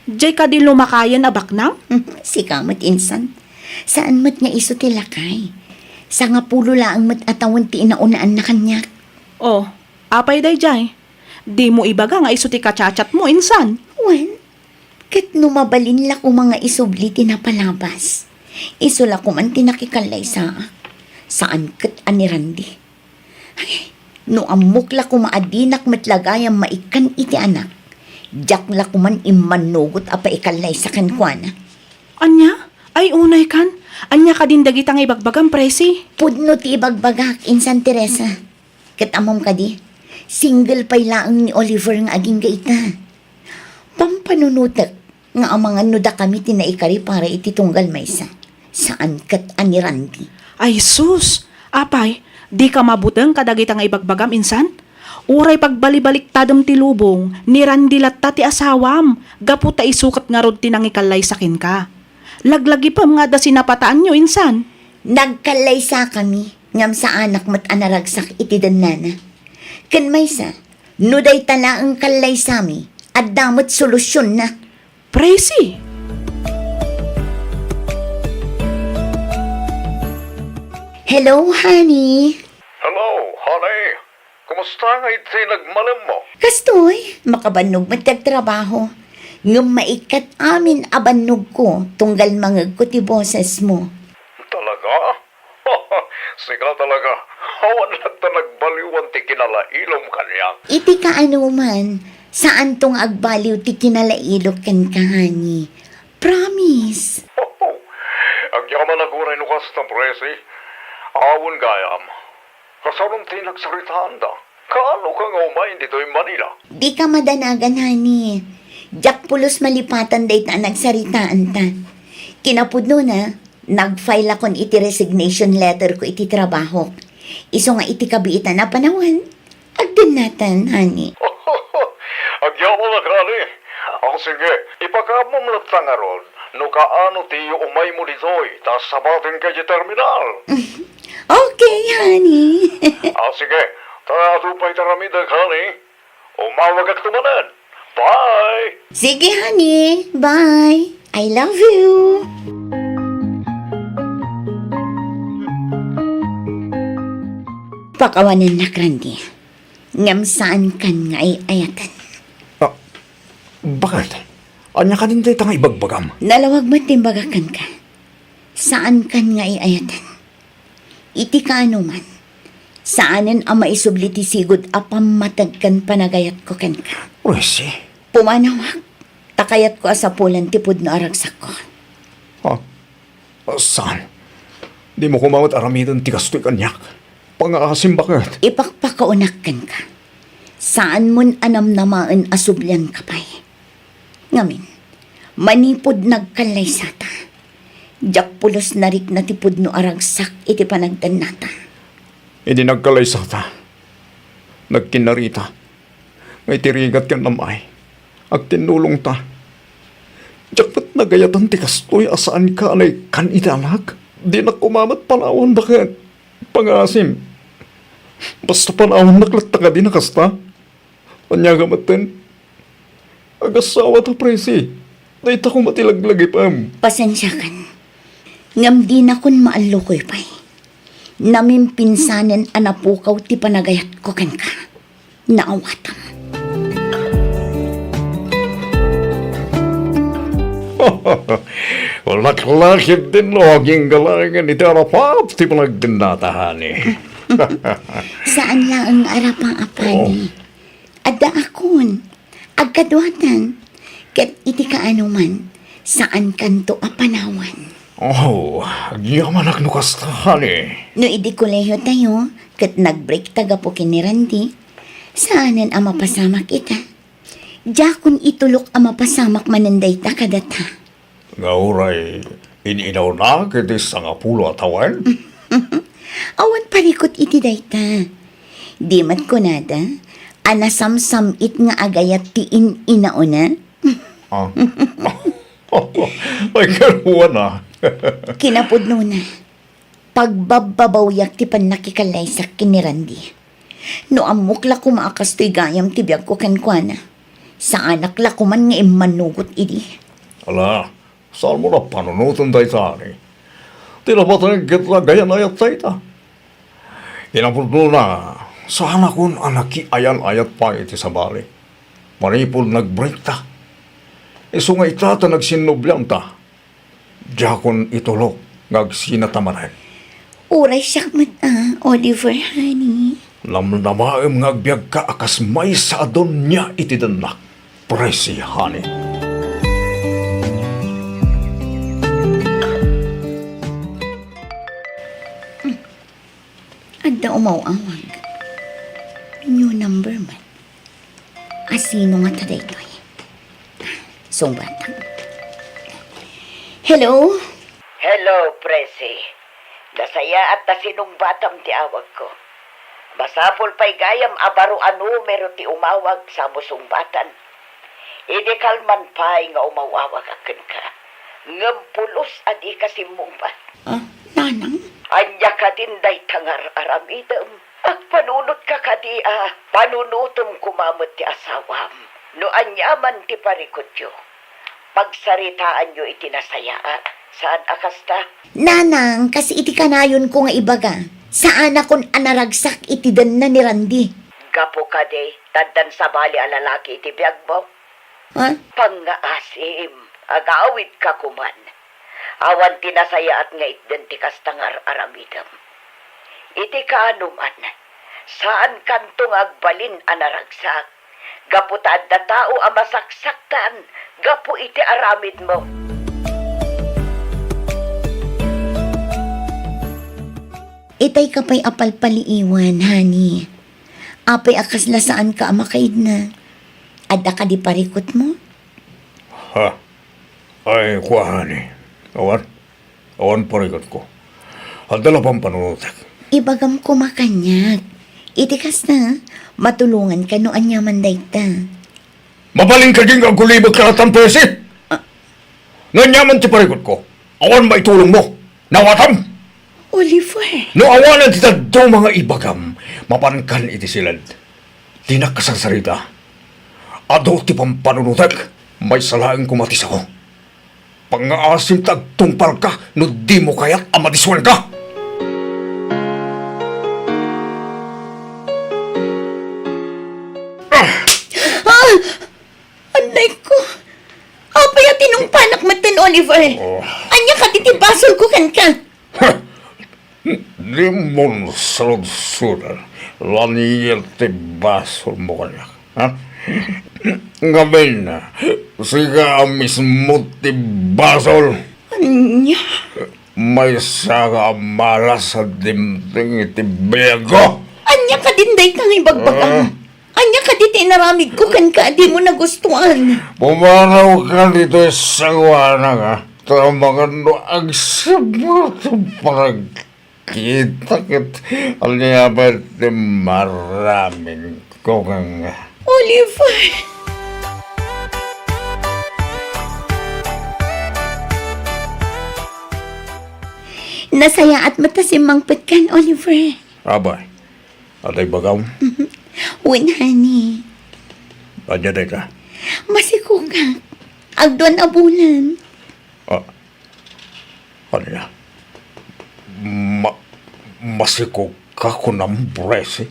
Diay kadi lumakayen a baknang? Sika met insan. Saan met nga isu ti lakay. Sangapulo laeng met a tawen ti inaunaan na kaniak. Oh, apay daydiay? Dimo ibaga nga isu ti kachat-chat mo, insan? Wen, ket no mabalin la koma nga isubli ti napalabas, isu la koman ti nakikallaysaak. Saan ket a ni Randy. Ay, no ammok la koma a dinak met la gayam maikkan iti anak, diak la koman immannugot a paikallaysa kenkuana. Ania? Ay, unay kan. Ania kadin dagita nga ibagbagam, Presi? Pudno ti ibagbagak, insan Teresa. Ket ammom kadi, single pay laeng ni Oliver nga agingga ita. Pampanunotek nga amangan no dakami ti naikari para iti tunggal maysa. Saan ket a ni Randy. Ay sus! Apay, dika mabuteng kadagita nga ibagbagam insan? Uray pagbalibaliktadem ti lubong, ni Randy latta ti asawam, gapu ta isu ket ngarud ti nangikallaysa kenka. Laglagipem nga adda sinapataanyo insan. Nagkallaysakami, ngem saanak met a naragsak iti dennana. Ken maysa, no dayta laeng kallaysami, adda met solusionna. Presi! Hello, honey. Hello, honey. Kumusta nga iti nagmalemmo? Kastoy, makabannog met ti agtrabaho. Ngem maikkat amin a bannogko tunggal mangegko ti bosesmo. Talaga? Sika talaga. Awan latta nagbaliwan ti kinalailom kaniak. Iti kaanoman, saanto nga agbaliw ti kinalailok kenka, honey. Promise. Uray no kasta, Presi, awan gayam. Kasano ti nagsaritaanda? Kaano ka nga umay ditoy Manila? Dika madanagan, honey. Diak pulos malipatan dayta a nagsaritaanta. Kinapudnona, nag-file akon iti resignation letter ko iti trabahok. Isu nga iti kabiitan a panawen, agdennatan, honey. Agyamanak, honey. O, sige, ipakaammo latta ngarud no kaano ti umaymo ditoy ta sabatenka iti terminal. Okay, honey. O, sige, ta adu pay ti aramidek, honey. Umawagakto manen. Bye! Sige, honey. Bye. I love you. Pakawanennak, Randy. Ngem saankan nga ay-ayaten. Ah, bakit? Ania kadin dayta nga ibagbagam? Nalawag met ti imbagak kenka. Saankan nga ay-ayaten. Iti kaanoman, saanen a maisubli ti sigud a pammateg ken panagayatko kenka. Presi? Pumanawak, ta kayatko a sapulen ti pudno a ragsakko. Ha? Saan? Dimo koma met aramiden ti kastoy kaniak. Pangaasim, baket. Ipakpakaunak kenka. Saanmon a namnamaen a sublianka pay. Ngamin, manipud nagkallaysata, diak pulos narikna ti pudno a ragsak iti panagdennata. Idi nagkallaysata, nagkinnarita, nga iti rigat ken amay, agtinnulongta. Diak met nagayatan ti kastoy a saanka a naikkan iti anak. Dinak koma met panawan, baket. Pangaasim. Basta panawannak latta kadi a kasta. Ania nga metten? Agassawa ta, Presi. Dayta koma ti laglagipem. Pasensiakan. Ngem dinakon maallukoy pay. Namimpinsanen a napukaw ti panagayatko kenka. Naawatam. Laklakip din no aginggalangen iti arapap ti panagdennata, honey. Saan laeng a arapap, honey. Oh. Addaakon. Agkaduatan. Ket iti kaanoman, saankanto a panawan. Oh, agyamanak no kasta, honey. No idi kolehiyotayo, ket nagbreakta gapu ken ni Randy, saanen a mapasamak ita. Diakon itulok a mapasamak manen dayta kadata. Nga uray in-inawnak iti sangapulo a tawen? Awan parikut iti dayta. Di met kunada a nasamsam-it nga agayat ti in-inauna? Ah. Ay, karuana. Kinapudnona, pagbabbabawiak ti pannakikallaysakko ken ni Randy. No ammok la koma a kastoy gayam ti biagko kenkuana, saanak la koman nga immanugot idi. Ala, saanmo a panunoten dayta, honey. Ti napateg ket nagayan-ayat dayta. Kinapudnona, saanakon a nakiayan-ayat pay iti sabali. Manipud nagbreakta. Isu nga ita ta nagsinnobianta. Diakon itulok nga agsinata manen. Uray siak met a, Oliver, honey. Namnamaem nga agbiagka a kas maysa a donia iti dennak, Presi, honey. Adda umaw-awag. New number man. A, sino ngata daytoy? Sungbatak. Hello? Hello, Presi. Nasayaat ta sinungbatam ti awagko. Masapul pay gayam a baro a numero ti umawag sa mo sungbatan. Idi kalman pay nga umaw-awagak kenka, ngem pulos a dika simmungbat. Ah, nanang? Ania kadin dayta nga ar-aramidem? Agpanunotka kadi a panunotem koma met ti asawam? No aniaman ti parikutyo, pagsaritaanyo iti nasayaat. Saan a kasta? Nanang, kas iti kanayonko nga ibaga, saanakon a naragsak iti denna ni Randy. Gapu kadi, ta addan sabali a lalaki iti biagmo? Ha? Pangngaasim, agawidka koman. Awan ti nasayaat nga itden ti kasta nga ar-aramidem. Iti kaanoman, saankanto nga agbalin a naragsak, gapu ta adda tao a masaksaktan gapu iti aramidmo. Itay ka pay a palpaliiwan, honey. Apay a kasla saanka a makaidna? Adda kadi parikutmo? Ha? Ay, kua, honey. Awan. Awan parikutko. Adda la pampanunotek. Ibagam koma kaniak. Iti kasta, matulonganka no aniaman dayta. Mabalin kadi nga agulibek laeng, Presi? Ah. No aniaman ti parikutko, awan maitulongmo. Nawatam! Oliver! No awanen ti dadduma nga ibagam, mapankan iti siled. Dinak kasarsarita. Adu ti pampanunotek, maysa laeng koma ti sao. Pangngaasim ta agtungpalka no dimo kayat a madiswenka. Ah! Annayko. Apay a tinungpanak metten, Oliver? Oh. Ania kadi ti basolko kenka? Dimon sarudsodan, la ania ti basolmo kaniak, ha? Ngamin, sika a mismo ti basol. Ania? Maysa nga amalas a dimteng iti biagko. Ania kadin dayta nga ibagbagam? Ah. Ania kadi ti inaramidko kenka a dimo nagustuan? Pumanawka ditoy sangoanak, a? Ta amangan no agsipnget ti panagkita ket ania pay ti maramidko kenka. Oliver! Nasayaat met ta simmangpetkan, Oliver. Apay, adda ibagam? Wen, honey. Ania dayta? Masikogak. Agduan a bulan. Ah, ania? Ma-, masikogka kunam, Presi?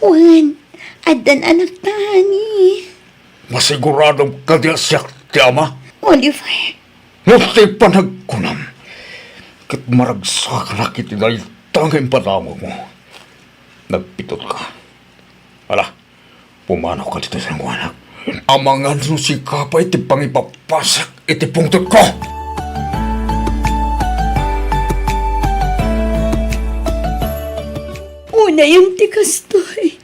Wen, addan anakta, honey. Masiguradom kadi a siak ti ama? Oliver. No ti panagkunam, ket maragsakanak iti dayta nga impadamagmo. Nagbidutka. Ala, pumanawka ditoy sangoanak. Amangan no sika pay ti pangipapasak iti pungtotko. Unayen ti kastoy.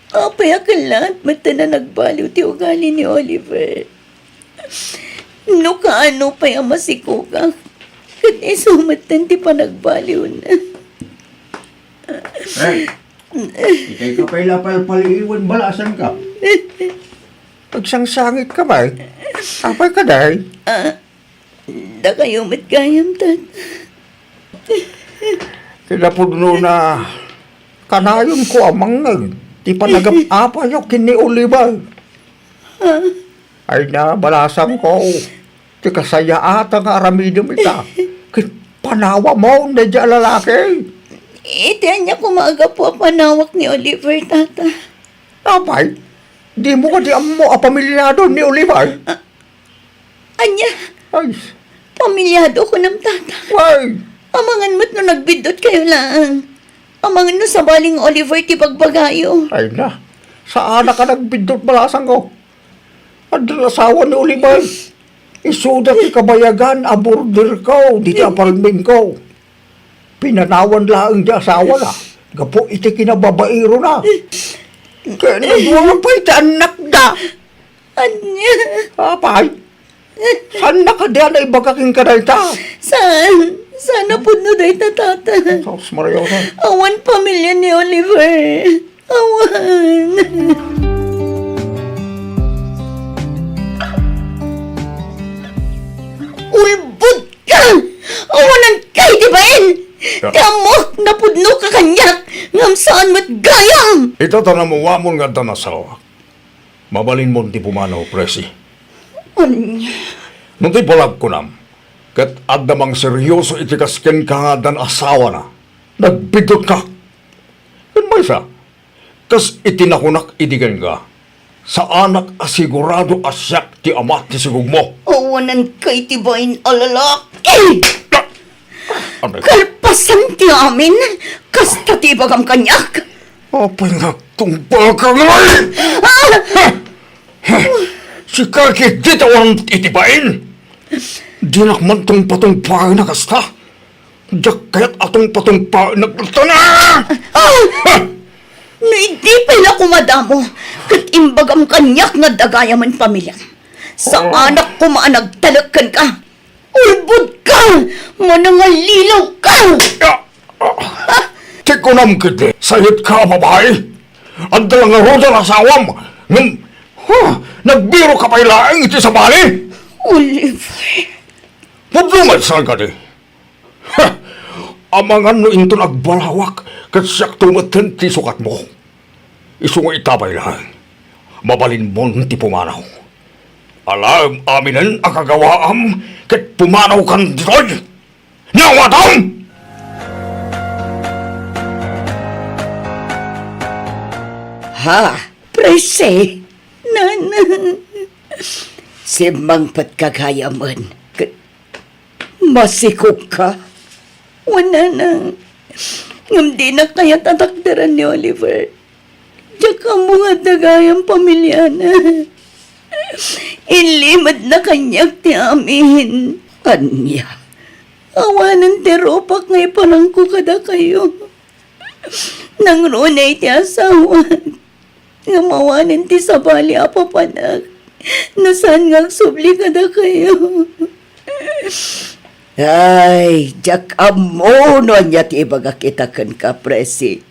Apay a ket laat met ta nagbaliw ti ugali ni Oliver. No kaano pay a masikogak, ket isu metten ti panagbaliwna. Eh, itay ka pay la palpaliiwan, balasangka. Agsangsangit ka pay. Apay kadi? Ah, dakayo met gayam, Tata. Kinapudnona, kanayonko a mangngeg ti panagap-apayo ken ni Oliver. Ay na, balasangko, ti kasayaatan nga aramidem ita, ket panawamon daydiay a lalaki. Iti ania koma a gapu a panawak ni Oliver, Tata? Apay, dimo kadi ammo a pamiliado ni Oliver? Ah, Ania? Ay. Pamiliado kunam, Tata. Ay. Amangan met no nagbiddutkayo laeng. Amangan no sabali nga Oliver ti bagbagayo. Ay na. Saanak a nagbiddut, balasangko. Addan asawa ni Oliver. Isuda ti kabayagan a borderko ditoy apartmentko. Pinanawan laeng ti asawana gapu iti kinababairona. Ket nagwara pay ti annakda. Ania? Apay, saanna kadi a naibaga kenka dayta? Saan? Saan a pudno dayta, Tata? Sus, Maria, Tata. Awan pamilia ni Oliver. Awan. Ulbod ka! Awanan ka iti bain! Ya. Ti ammoak, napudno ka kaniak, ngem saan met gayam! Ita ta namuamon nga addan asawak. Mabalinmon ti pumanaw, Presi. Ania? No ti palagkunam, ket adda mangseryoso iti kas kenka nga addan asawana, nagbiddutka. Ken maysa, kas iti nakunak idi kenka, saanak a sigurado a siak ti ama ti sigogmo. Awanan ka iti bain a lalaki! Ano? Kalpasan ti amin, kasta ti ibagam kaniak. Apay nga agtungpalka ngay? Ah! Sika ket di tawaran iti bain. Dinak man tungpatungpaen a kasta. Diak kayat a tungpatungpaennak. Ah! Ah! No idi pay la kumadamo, ket imbagam kaniak nga adda gayamen pamiliam. Saanak koma a nagtalek kenka. Ulbodka! Manangalilaw ka! Ah! Ah! Ti kunam ketdi, sayetka a babai? Adda la ngaruden asawam, ngem, huh, nagbiroka pay laeng iti sabali? Oliver. Pudno met saan kadi? Ha! Amangan no inton agbalawak, ket siakto metten ti sukatmo. Isu nga ita pay laeng, mabalinmon ti pumanaw. Alaem aminen a kagawaam ket pumanawkan ditoy. Naawatam! Ha, Presi? Nanang, simmangpetka gayamen ket masikogka? Wen, Nanang, ngem dinak kayat a takderan ni Oliver. Diak ammo nga adda gayam pamiliana. Inlimedna kaniak ti amin. Ania? Awanen ti rupak nga iparangko kadakayo. Nangruna iti asawak. Ngem awanen ti sabali a papanak no saan nga agsubli kadakayo. Ay, diak ammo no ania ti ibagak ita kenka, Presi.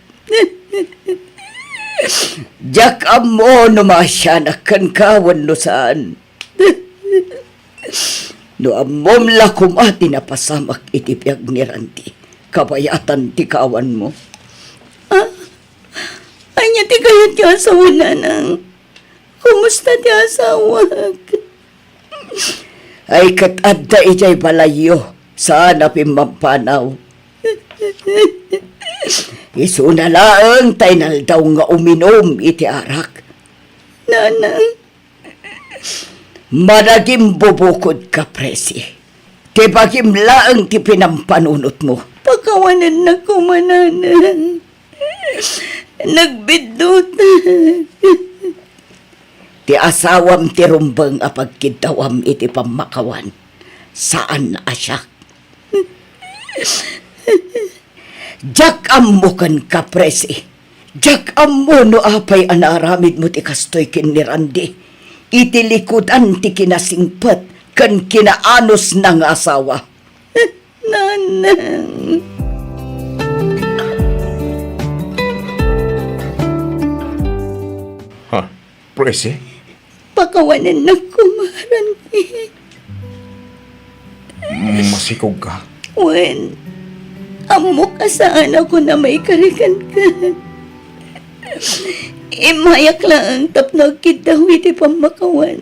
Diak ammo no maasianak kenka wenno saan. No ammom la koma ti napasamak iti biag ni Randy, kabayatan ti kaawanmo. Ah, ania ti kayatyo a sawen, Nanang? Kumusta ti asawak? Ay, ket adda idiay balayyo, saan a pimmamppanaw. Isuna laeng ta inaldaw nga uminum iti arak. Nanang. Managimbubukodka, Presi. Ti bagim laeng ti pinampanunotmo. Pakawanennak koma, Nanang. Nagbiddutak. Ti asawam ti rumbeng a pagkiddawam iti pammakawan. Saan a siak. Diak ammo kenka, Presi. Diak ammo no apay a naaramidmo ti kastoy ken ni Randy iti likudan ti kinasingpet ken kinaanusna nga asawa. Nanang. Ha? Presi? Pakawanennak koma, Randy. Masikogka? Wen, ammok a saanakon a maikari kenka. Immayak laeng tapno agkiddaw iti pammakawan.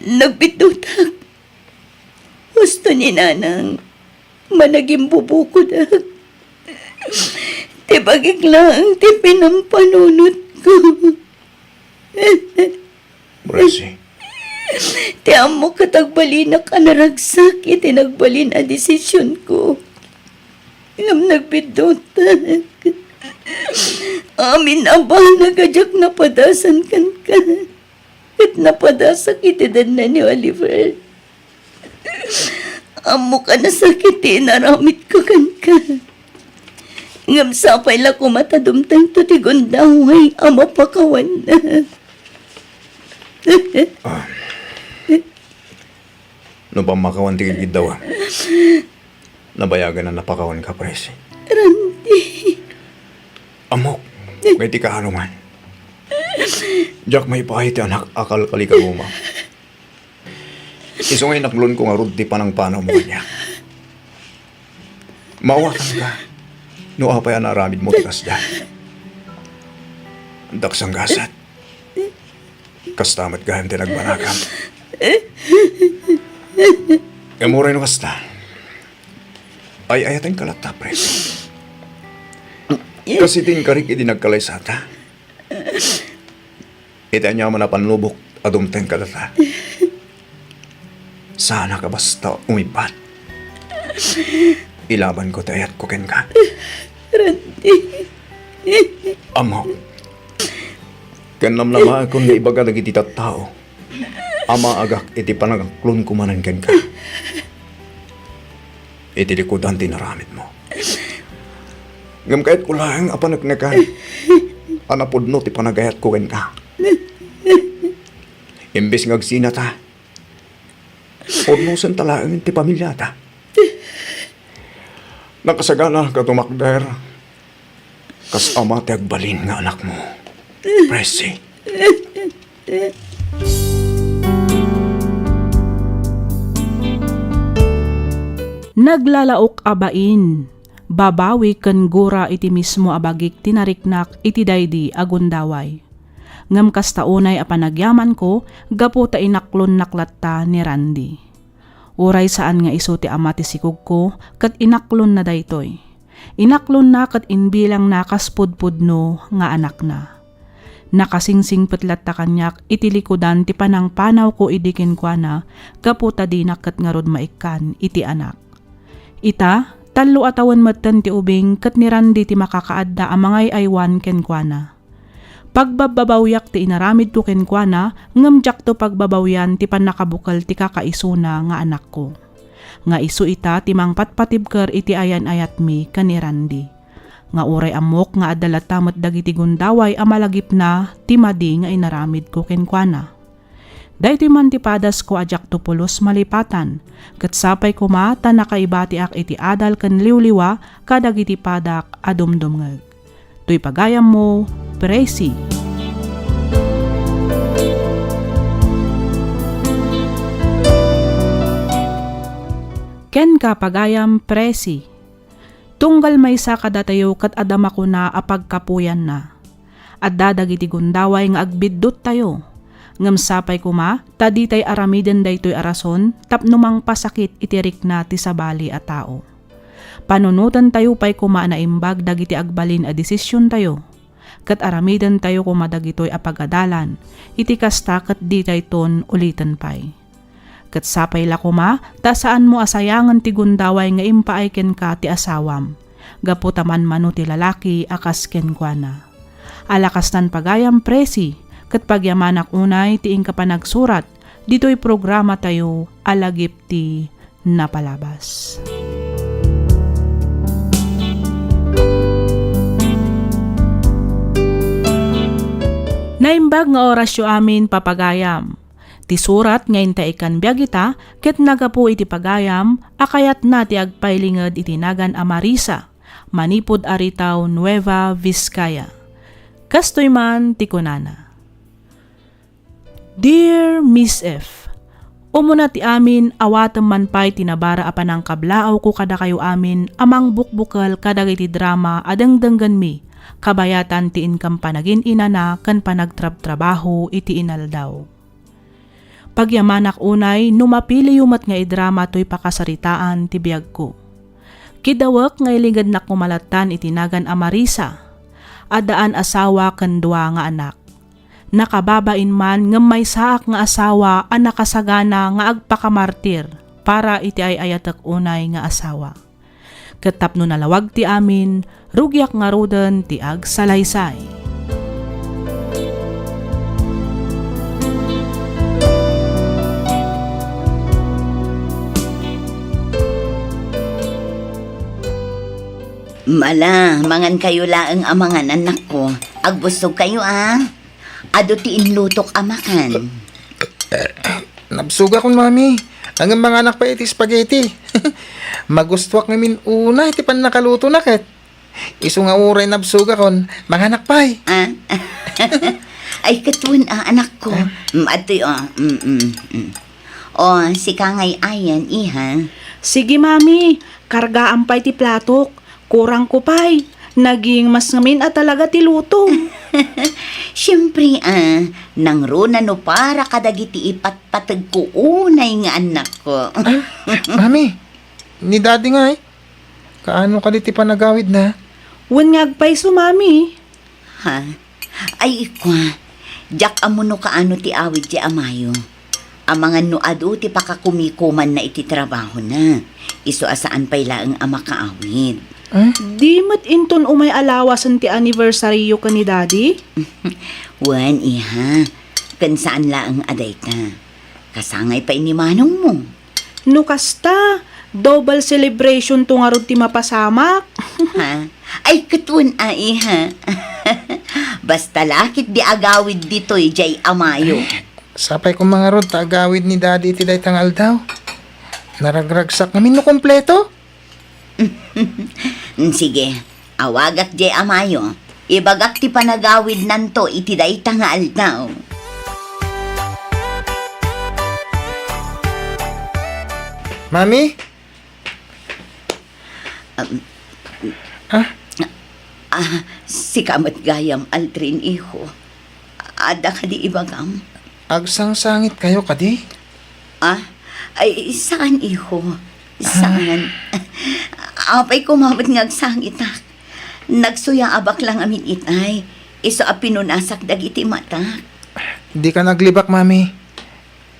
Nagbiddutak. Husto ni Nanang, managimbubukodak. Ti bagik laeng ti pinampanunotko. Presi. Ti ammok ket agbalinak a naragsak iti nagbalin a desisionko. Ngem nagbiddutak. Amin a banag a diak napadasan kenka. Ket napadasak iti denna ni Oliver. Ammok a nasakit ti inaramidko kenka. Ngem sapay la koma ta dumtengto ti gundaway a mapakawanna. Ah. No pammakawan ti gidgiddawa, nabayagen a napakawanka, Presi. Randy. Ammok, nga iti kaano man. Diak maipaay ti anak a kalkalikaguma. Isu nga inaklonko ngarud ti panangpanawmo kaniak. Maawatanka no apay a naaramidmo ti kasdiay. Addak sanggasat. Kasta met gayam ti nagbanagam. Ngem uray no kasta, ay-ayatenka latta, Presi. Kas iti inkarik idi nagkalaysata. Iti aniaman a pannubok a dumteng kadata. Saanka basta umibbat. Ilabanko ti ayatko kenka. Randy. Ammok. Ken namnamaekon nga ibaga dagiti tattao a maagak iti panangaklonko manen kenka. iti likudan ti inaramidmo. Ngem kayatko laeng a paneknekan a napudno ti panagayatko kenka. Imbes nga agsinata, pudnosenta laeng ti pamiliata. Nakasagana ka tumakder kas ama ti agbalin nga anakmo, Presi. Naglalaok a bain, babawi ken gura iti mismo a bagik ti nariknak iti daydi a gundaway. Ngem kasta unay a panagyamanko gapu ta inaklonnak latta ni Randy. Uray saan nga isu ti ama ti sikogko ket inaklonna daytoy. Inaklonna ket imbilangna kas pudpudno nga anakna. Nakasingsingpet latta kaniak iti likudan ti panangpanawko idi kenkuana gapu ta dinak ket ngarud maikkan iti anak. Ita, tallo a tawen metten ti ubing ket ni Randy ti makakaadda a mangay-aywan kenkuana. Pagbabbabawiak ti inaramidko kenkuana, ngem diakto pagbabawian ti pannakabukel ti kakaisuna nga anakko. Nga isu ita ti mangpatpatibker iti ayan-ayatmi ken ni Randy. Nga uray ammok nga adda latta met dagiti gundaway a malagipna ti madi nga inaramidko kenkuana. Daytoy man ti padasko a diakto pulos malipatan, ket sapay koma ta nakaibatiak iti adal ken liwliwa kadagiti padak a dumdumngeg. Toy pagayammo, Presi. Kenka, pagayam, Presi. Tunggal maysa kadatayo ket adda makuna a pagkapuyanna. Adda dagiti gundaway nga agbidduttayo. Ngem sapay koma ta ditay aramiden daytoy a rason tapno mangpasakit iti rikna ti sabali a tao. Panunotentayo pay koma a naimbag dagiti agbalin a desisiontayo. Ket aramidentayo koma dagitoy a pagadalan, iti kasta ket ditayton uliten pay. Ket sapay la koma ta saanmo a sayangen ti gundaway nga impaay kenka ti asawam, gapu ta manmano ti lalaki a kas kenkuana. Ala kastan pagayam, Presi, ket pagyamanak unay ti inka panagsurat ditoy programatayo a Lagip ti Napalabas. Naimbag nga orasyo amin, papagayam. Ti surat nga intaekan biag ita ket nagapu iti pagayam a kayatna ti agpailinged iti nagan a Marisa, manipud Aritao, Nueva Vizcaya. Kastoy man ti kunana, Dear Miss F, umuna ti amin, awatem man pay ti nabara a panangkablaawko kadakayo amin a mangbukbukel kadagiti drama a dengdenggenmi, kabayatan ti inkam panagin-inana ken panagtrabtrabaho iti inaldaw. Pagyamanak unay no mapiliyo met nga idrama toy pakasaritaan ti biagko. Kidawek nga iligednak koma lattan iti nagan a Marisa. Addaan asawa ken dua nga anak. Nakababain man ngem maysaak nga asawa a nakasagana nga agpakamartir para iti ay-ayatek unay nga asawa. Ket tapno nalawag ti amin, rugiak ngaruden ti agsalaysay. Mala, mangankayo laeng a mangan, annakko. Agbusogkayo, a. Adu ti inlutok a makan. Nabsogakon, Mami. Ngem manganak pay iti spaghetti. Magustuak ngamin unay ti pannakalutona ket. Isu nga uray nabsogakon, manganak pay. Ah? Ay, ket wen, a, anakko. Ah? Mm, adtoy, o. Mm, mm, mm. O, sika ngay ayan, iha. Sige, Mami. Kargaam pay ti platok. Kurangko pay. Naging mas ngamin a talaga ti luto. Siempre, a, nangruna no para kadagiti ipatpategko unay nga annakko. Ah, Mami, ni Daddy ngay, kaano kadi ti panagawidna? Wen nga agpayso, Mami. Ha? Ay, ikua, diak ammo no kaano ti awid ti amayo. Amangan no adu ti pakakumikumanna iti trabahona. Isu a saan pay laeng a makaawid. Ah? Di met inton umay a lawasen ti anniversaryo ken ni Daddy? Wen, iha. Ken saan laeng a dayta. Kasangay pay ni manongmo. No kasta, Double celebration to ngarud ti mapasamak. Ha? Ay, ket wen, ai, ha? Basta la ketdi agawid ditoy, jay a Mayo. Sapay koma ngarud ta agawid ni Daddy iti dayta nga aldaw. Naragragsak ngamin no kompleto. Sige, awagak jay a Mayo. Ibagak ti panagawidnanto iti dayta nga aldaw. Mami? Um, ah? Ah, sika met gayam, Aldrin, iho. Adda kadi ibagam? Agsangsangit kayo kadi? Ah? Ay, saan, iho. Saan? Apay koma met nga agsangitak. Nagsuyaabak la ngamin itay. Isu a pinunasak dagiti matak. Di ka naglibak, Mami.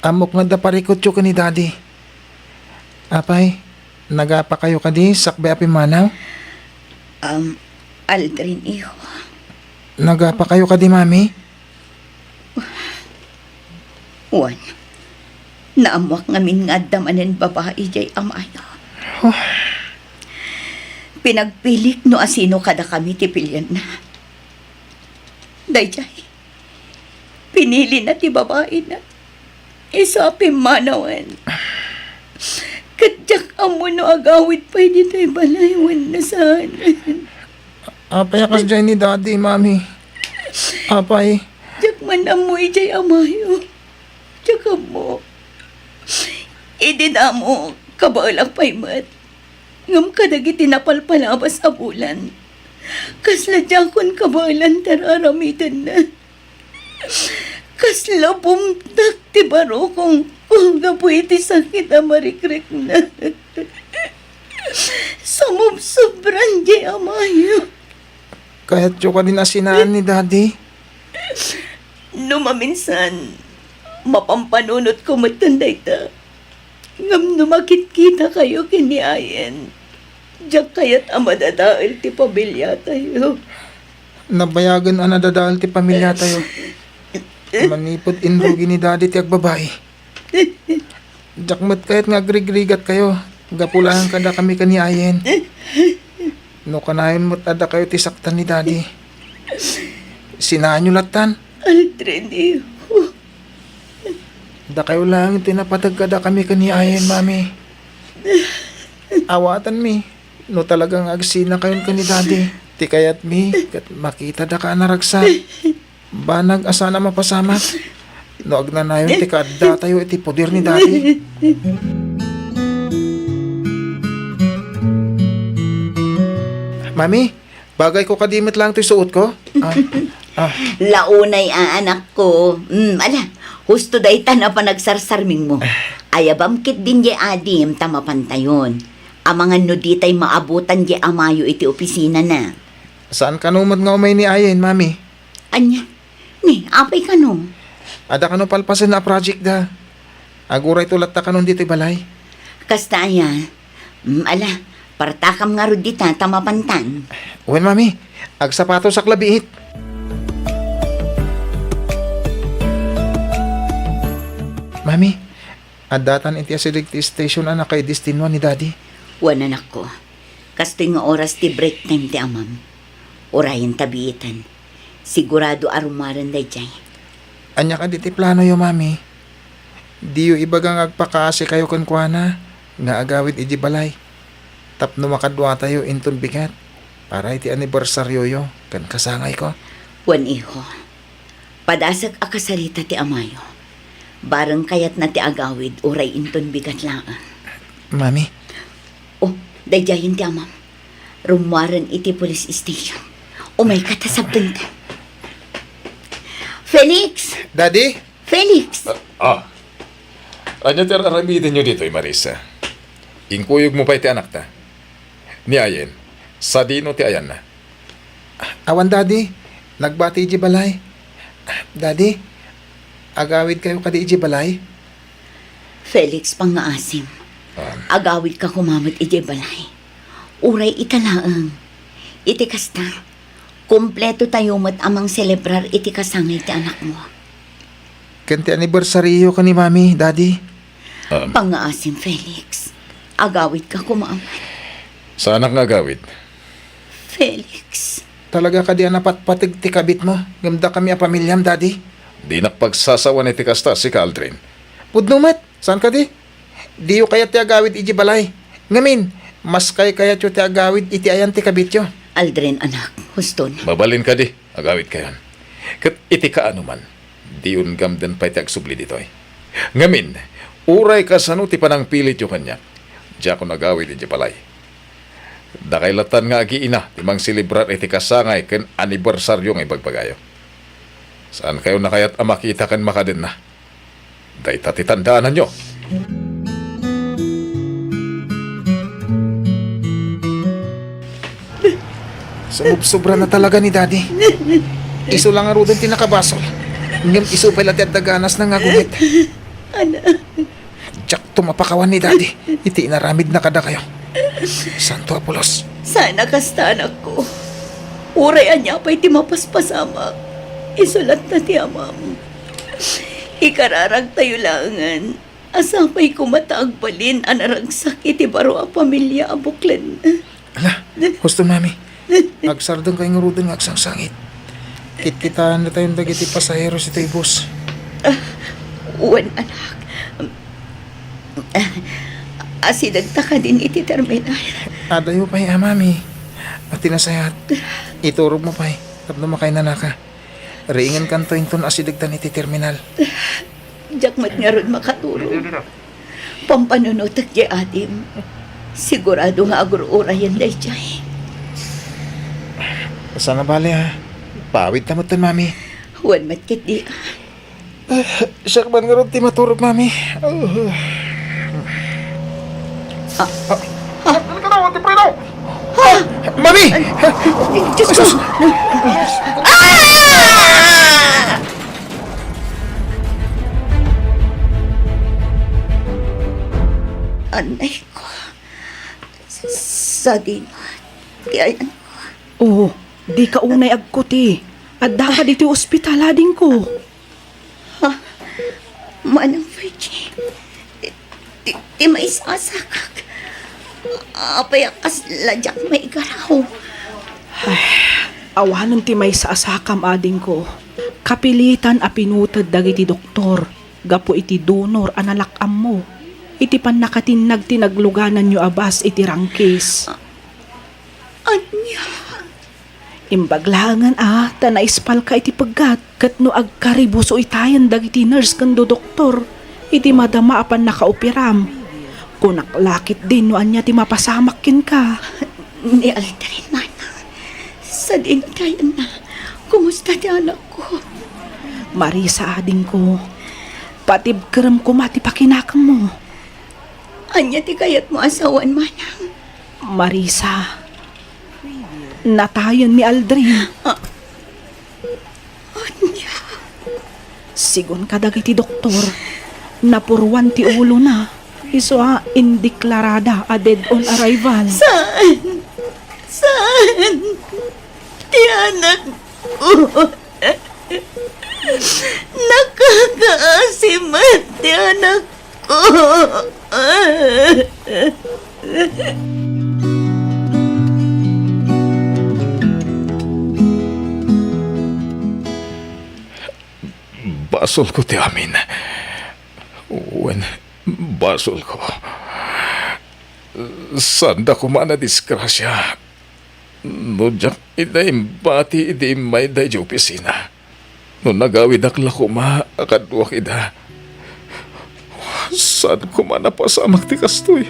Ammok nga adda parikutyo ken ni Daddy. Apay, nagapa kayo kadi sakbay a pimmanaw? Um, Aldrin, iho. Nagapa kayo kadi, Mami? Wen, naammoak ngamin nga adda manen babai jay a Mayo. Huh. Pinagpilik no asino kadakami ti pilienna. Dayjay, pinilina ti babaina. Isu a pimmanawen. Ket diak ammo no agawid pay ditoy balay wenno saan. Apay a kasdiay ni Daddy, Mami? Apay? Diak man ammo idiay a Mayo. Diak ammo. Idi damo, kabaelak pay met. Ngem kadagiti napalpalabas a bulan, kasla diakon kabaelan ti ar-aramidenna. Kasla bumtak ti barukongko gapu iti sakit a marikrikna. Sumubsobran jay a Mayo. Kayatyo kadi a sinaan ni Daddy? No maminsan, mapampanunotko metten dayta. Ngem no makitkitakayo ken ni Ayen, diak kayat a madadael ti pamiliatayo. Nabayagen a nadadael ti pamiliatayo. Manipud inrugi ni Daddy ti agbabai. Diak met kayat nga agrigrigatkayo gapu laeng kadakami ken ni Ayen. No kanayon met a dakayo ti saktan ni Daddy, sinaanyo lattan. Aldrin, iho. Dakayo laeng ti napateg kadakami ken ni Ayen, Mami. Awatenmi no talaga nga agsinakayon ken ni Daddy. Ti kayatmi ket makitadaka a naragsak. Banag a saan a mapasamak no agnanayon ti kaaddatayo iti poder ni Daddy. Mami, bagayko kadi met laeng toy suotko? Ah, ah. Launay a, anakko. Mm, ala, husto dayta a panagsarsarmingmo. Ayabam ketdin jay adim ta mapantayon. Amangan no ditay maabutan jay a Mayo iti opisinana. Saan kano met nga umay ni Ayen, Mami? Ania? Ni, apay kano? Adda kano palpasenna a project da. Agurayto latta kanon ditoy balay. Kasta aya? Mm, ala, partakam ngarud dita ta mapantan. Wen, Mami. Agsapatosak la biit. Mami, addatan iti asideg ti station a nakaidestinuan ni Daddy. Wen, anakko. Kastoy nga oras ti break time ti amam. Urayen ta biitan. Sigurado a rummuaren daydiay. Ania kadi ti planoyo, Mami? Diyo ibaga nga agpakaasikayo kenkuana nga agawid idiay balay tapno makaduatayo inton bigat para iti anibersarioyo ken kasangayko? Wen, iho. Padasek a kasarita ti amayo. Bareng kayatna ti agawid uray inton bigat laeng. Mami. Oh, daydiayen ti amam. Rummuaren iti police station. Umayka ta sabdengta. Felix! Daddy? Felix! Ah, ah. Ania ti ar-aramidenyo ditoy, Marisa? Inkuyogmo pay ti anakta. Ni Ayen, sadino ti ayanna? Awan, Daddy. Nagbati idiay balay. Daddy, agawidkayo kadi idiay balay? Felix, pangngaasim. Ah. Agawidka koma met idiay balay. Uray ita laeng. Iti kasta, kumpleto tayo met a mangselebrar iti kasangay ti anakmo. Ken ti anibersaryo ken ni Mami, Daddy. Um. Pangngaasim, Felix. Agawidka koma, Ama. Saanak nga agawid. Felix. Talaga kadi a napatpateg ti kabitmo ngem dakami a pamiliam, Daddy? Dinak pagsasawan iti kasta, sika, Aldrin. Pudno met, saan kadi? Diyo kayat ti agawid idiay balay. Ngamin, mas kaykayatyo ti agawid iti ayan ti kabityo. Aldrin, anak, huston. Mabalin kadi, agawidkayon. Ket iti kaanoman, diyon gamden pay ti agsubli ditoy. Ngamin, uray kasano ti panangpilityo kaniak, diakon agawid idiay balay. Dakay latan nga agiina ti mangselebrar iti kasangay ken anibersario nga ibagbagayo. Saankayon a kayat a makita ken makadenna. Dayta ti tandaananyo. Sumubsobra na talaga ni Daddy. Isu la ngaruden ti nakabasol. Ngem isu pay la ti adda ganasna nga agumit. Anak. Diakto mapakawan ni Daddy iti inaramidna kadakayo. Santo Apolos. Saan a kasta, anakko. Uray ania pay ti mapaspasamak, isu latta ti amam. Ikararagtayo laengen a sapay koma ta agbalin a naragsak iti baro a pamilia a buklen. Ala, husto, Mami. Agsardeng kay ngaruden nga agsangsangit. Kitkitaennatayon dagiti pasaheros itoy bus. Ah, wen, anak. Ah, asidegta kadin iti terminal. Adayo pay a, Mami. A, ti nasayaat, iturogmo pay tapno makainanaka. Riingenkanto inton asidegtan iti terminal. Diak met ngarud makaturog. Pampanunotek diay adim. Sigurado nga agur-urayen daydiay. Saan a bale, ha? Paawidta metten, Mami. Wen met ketdi. Ah, siak man ngarud ti maturog, Mami. Ah. Ah. Ah. Delikado, Ate Frida! Ah! Mami! Ay, Diyos ko! Sus! Ah! Anay ko. Sadino ti ayan ko. Oh, dika unay agkuti. Addaka ditoy ospital, adingko. Ha? Manang Virgie, ti, ti maisasakak. Apay a kasla diak maigaraw? Ay, awanen ti maisasakam, adingko. Kapilitan a pinuted dagiti doktor gapu iti donor a nalak-ammo iti pannakatinnag ti naglugananyo a bus iti Rangkis. Ania? Imbag laengen a ta naispalka iti peggat, ket no agkaribuso itayen dagiti nurse ken doktor iti madama a pannakaoperam. Kunak la ketdin no ania ti mapasamak kenka. Ni Aldrin, manang. Sadino ti ayanna? Kumusta ti anakko? Marisa, adingko. Patibkerem koma ti pakinakemmo. Ania ti kayatmo a sawen, manang? Marisa, natayen ni Aldrin. Ah, ania? Sigun kadagiti doktor, napuruan ti ulona, isu a indeklarada a dead on arrival. Saan? Saan? Ti anakko. Nakakaasi met ti anakko. Basolko ti amin. Wen, basolko. Saanda koma a nadisgrasia no diak ida imbati idi immay daydiay opisina. No nagawidak la koma a kaduak ida, saan koma napasamak ti kastoy.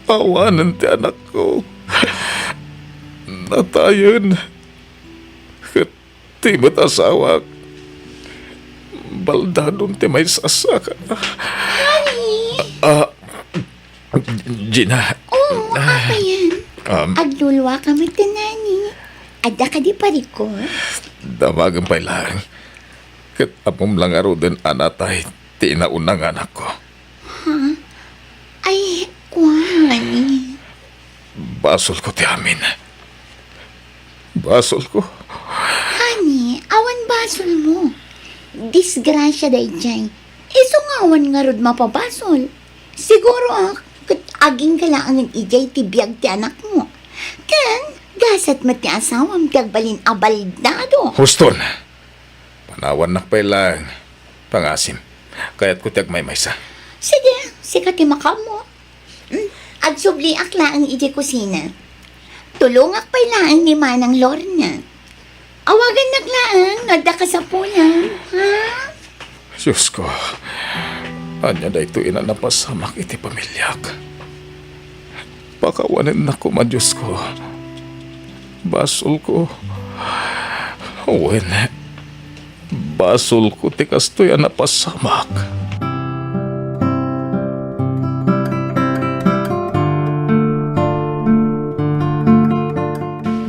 Awanen ti anakko. Natayen. Ket ti met asawak, baldadon ti maisasakana. Honey! Ah, Gina. Oo, apayen. Um, agluluaka met, honey. Adda kadi parikor? Damagen pay laeng. Ket ammom la ngaruden a natay ti inauna nga anakko. Ha? Ay, kuan. Basolko ti amin. Basolko. Honey, awan basolmo. Disgrasia daydiay. Isu nga awan ngarud mapabasol. Siguro, ah, Agingga laengen idiay ti biag ti anakmo. Ken gasat met ti asawam ti agbalin a baldado. Huston! Panawannak pay laeng. Pangasim. Kayatko ti agmaymaysa. Sige, sika ti makaammo. Mm, agsubliak laeng idiay kusina. Tulongak pay laeng ni Manang Lorna. Awagannak laeng no adda kasapulan, ha? Diosko, ania daytoy a napasamak iti pamiliak? Pakawanennak koma, Diosko. Basolko. Wen, basolko ti kastoy a napasamak.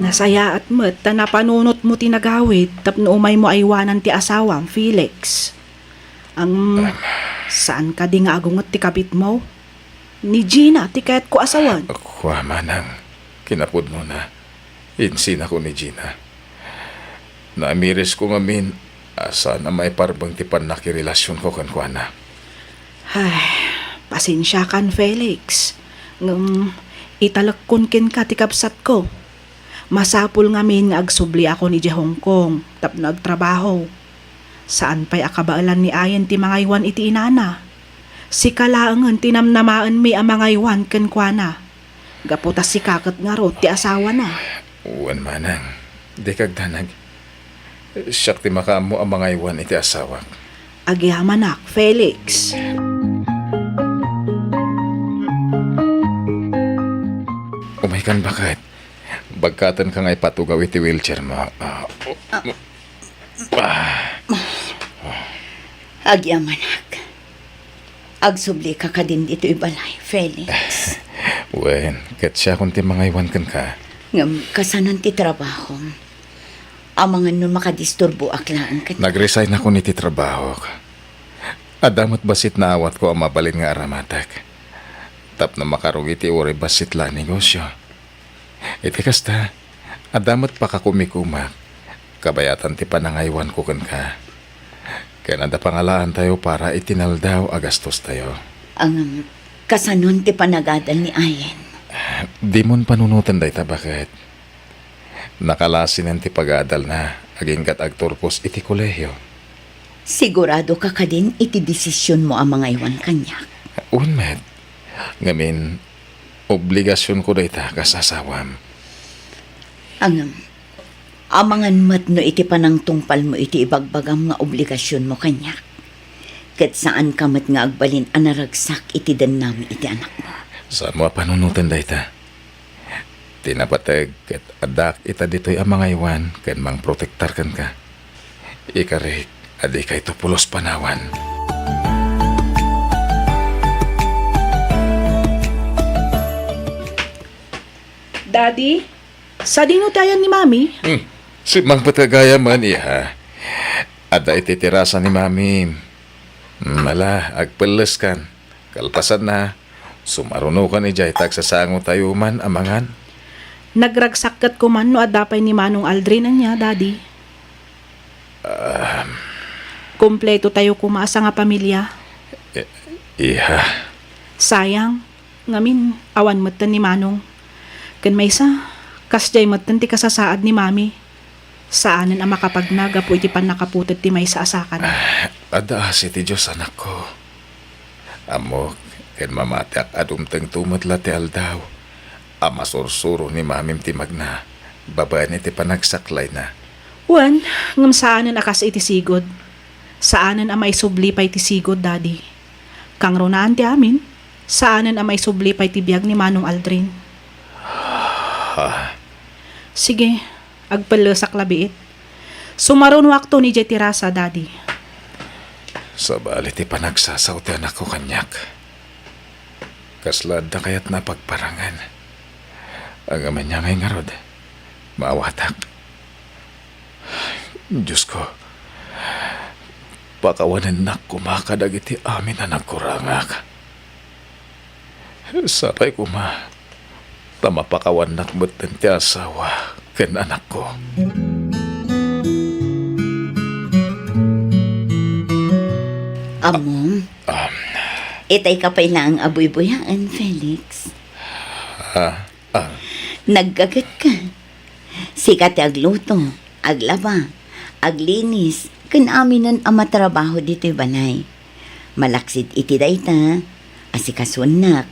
Nasayaat met ta napanunotmo ti nagawid tapno umaymo aywanan ti asawam, Felix. Ang, saan kadi nga agunget ti kabitmo? Ni Gina ti kayatko a sawen. Kua, manang, kinapudnona, insinako ni Gina. Naamirisko ngamin a saan a maiparbeng ti pannakirelasionko kenkuana. Ay, pasensiakan, Felix. Ngem, italekkon kenka ti kabsatko. Masapul ngamin nga agsubliakon idiay Hong Kong tapno agtrabaho. Saan pay a kabaelan ni Ayen ti mangaywan iti inana. Sika laengen ti namnamaenmi a mangaywan kenkuana. Gapu ta sika ket ngarud ti asawana. Wen, manang, dika agdanag. Siak ti makaammo a mangaywan iti asawak. Agyamanak, Felix. Umaykan, baket. Bagkatenka nga ipatugaw iti wheelchairmo. Ah, ah. Agyamanak. Agsublika kadin ditoy balay, Felix. Wen, ket siakon ti mangaywan kenka. Ngem, kasanon ti trabahom? Amangan no makadisturboak laeng ket. Nag-resignakon iti trabahok. Adda met bassit naawatko a mabalin nga aramatek. Tapno makarugi ti uray bassit la a negosio. Iti kasta, adda met pakakumikumak, kabayatan ti panangaywanko kenka. Ken adda pangalaantayo para iti naldaw a gastostayo. Ngem, kasanon ti panagadal ni Ayen? Dimon panunoten dayta, baket. Nakalasinen ti pagadalna, agingga't agturpos iti kolehio. Siguradoka kadin iti desisionmo a mangaywan kaniak? Wen met. Ngamin, obligasionko dayta kas asawam. Ngem, amangan met no iti panangtungpalmo iti ibagbagam nga obligasionmo kaniak, ket saanka met nga agbalin a naragsak iti dennami iti anakmo. Saanmo a panunoten dayta. Ti napateg ket addak ita ditoy a mangaywan ken mangprotektar kenka. Ikarik a dikayto pulos panawan. Daddy, sadino ti ayan ni Mami? Hmm. Simmangpet gayam, iha. Adda iti terasa ni Mami. Hmm, ala, agpelleskan. Kalpasanna, sumarunokan idiay ta agsasangotayo man a mangan. Nagragsak ket koma no adda pay ni Manong Aldrin ania, Daddy. Um. Kompletotayo koma a sangapamilia. I-, iha. Sayang, ngamin, awan metten ni Manong. Ken maysa, kasdiay metten ti kasasaad ni Mami. Saanen a makapagna gapu iti pannakaputed ti maysa a sakana. Ah, adda asi ti Dios, anakko. Ammok, ken mamatiak a dumtengto met la ti aldaw a masursuro ni Mamim ti magna babaen iti panagsaklayna. Wen, ngem saanen a kas iti sigud. Saanen a maisubli pay ti sigud, Daddy. Kangrunaan ti amin, saanen a maisubli pay ti biag ni Manong Aldrin. Ah. Sige, agpellesak labiit. Sumarunoakton idiay terasa, Daddy. Sabali ti panagsasao ti anakko kaniak. Kasla adda kayatna a pagparangen. Ngem ania ngay ngarud, maawatak. Diosko, pakawanennak koma kadagiti amin a nagkurangak. Sapay koma, ta mapakawannak metten ti asawa ken anakko. Ammom, um, Itay ka pay laeng a buybuyaen, Felix. Ah, ah. Naggaget ka. Sika ti agluto, aglaba, aglinis, ken aminen a matrabaho ditoy balay. Malaksid iti dayta, asikasuennak,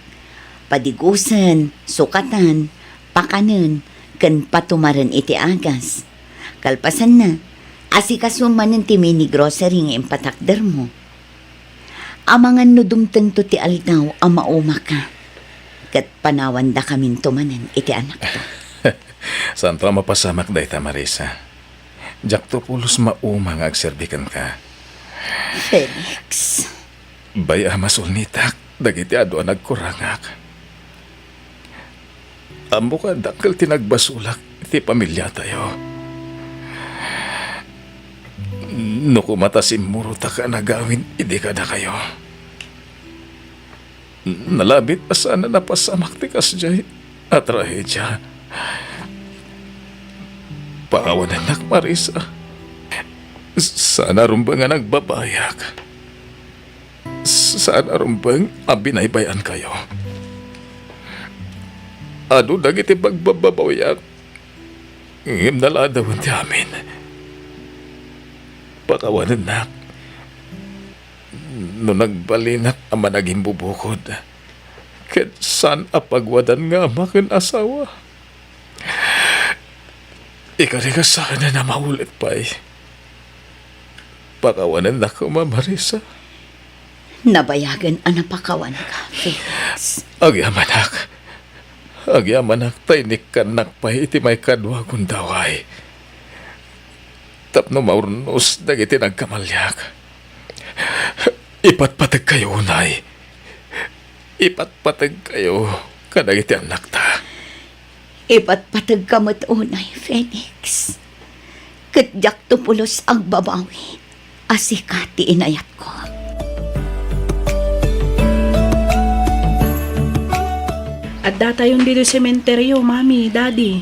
padigusen, sukatan, pakanen, ken patumaren iti agas. Kalpasanna, asikasuem manen ti mini grocery nga impatakdermo. Amangan no dumtengto ti aldaw a maumaka, ket panawandakaminto manen iti anakta. Saanto a mapasamak dayta, Marisa. Diakto pulos mauma nga agserbi kenka. Felix. Bay-am a sulnitak dagiti adu a nagkurangak. Ammok a dakkel ti nagbasolak iti pamiliatayo. No koma ta simmurotak a nagawid idi kadakayo, nalabit a saan a napasamak ti kasdiay a trahedia. Pakawanennak, Marisa. Saan a rumbeng a nagbabayag. Saan a rumbeng a binaybay-ankayo. Adu dagiti pagbababawiak, ngem naladawen ti amin. Pakawanennak no nagbalinak a managimbubukod, ket saan a pagwadan nga ama ken asawa. Ikarik a saanen a maulit pay. Pakawanennak koma, Marisa. Nabayagen a napakawanka, Felix. Agyamanak. Agyamanak ta inikkannak pay iti maikadua a gundaway. Tapno maurnos dagiti nagkamaliak. Ipatpategkayo unay. Ipatpategkayo kadagiti annakta. Ipatpategka met unay, Felix. Ket diakto pulos agbabawi a sika ti inayatko. Addatayon ditoy sementeryo, Mami, Daddy.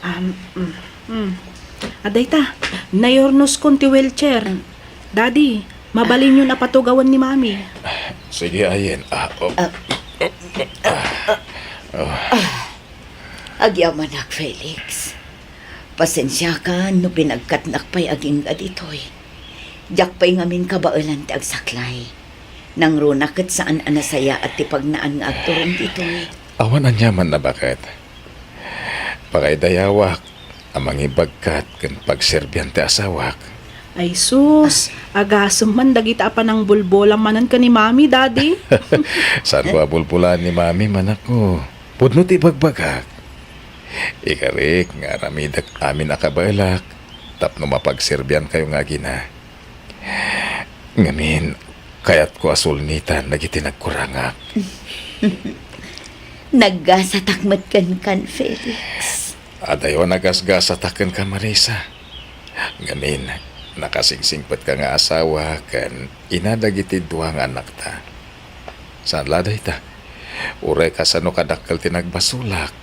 Um, mm, mm. Adda ita, nayurnoskon ti wheelchair. Daddy, mabalinyon a patugawen ni Mami. Sige, ayen. Ah, oh. Ah. Ah. Oh. Agyamanak, Felix. Pasensiakan no pinagkatnak pay agingga ditoy. Diak pay ngamin kabaelan ti agsaklay. Nangruna ket saan a nasayaat ti pagnaan nga agturong ditoy. Awan aniaman a baket. Pakaidayawak a mangibagkat ken pagserbian ti asawak. Ay sus, agasem man dagita a panangbulbolam manen ken ni Mami, Daddy. Saanko a bulbolaan ni Mami, manakko. Pudno ti ibagbagak. Ikarik nga aramidek amin a kabaelak tapno mapagserbiankayo nga agina. Ngamin, kayatko a sulnitan dagiti nagkurangak. Naggasatak met kenkan, Felix. Adayo a nagasgasatak kenka, Marisa. Ngamin, nakasingsingpetka nga asawa ken ina dagiti dua nga annakta. Saan la dayta? Uray kasano kadakkel ti nagbasolak,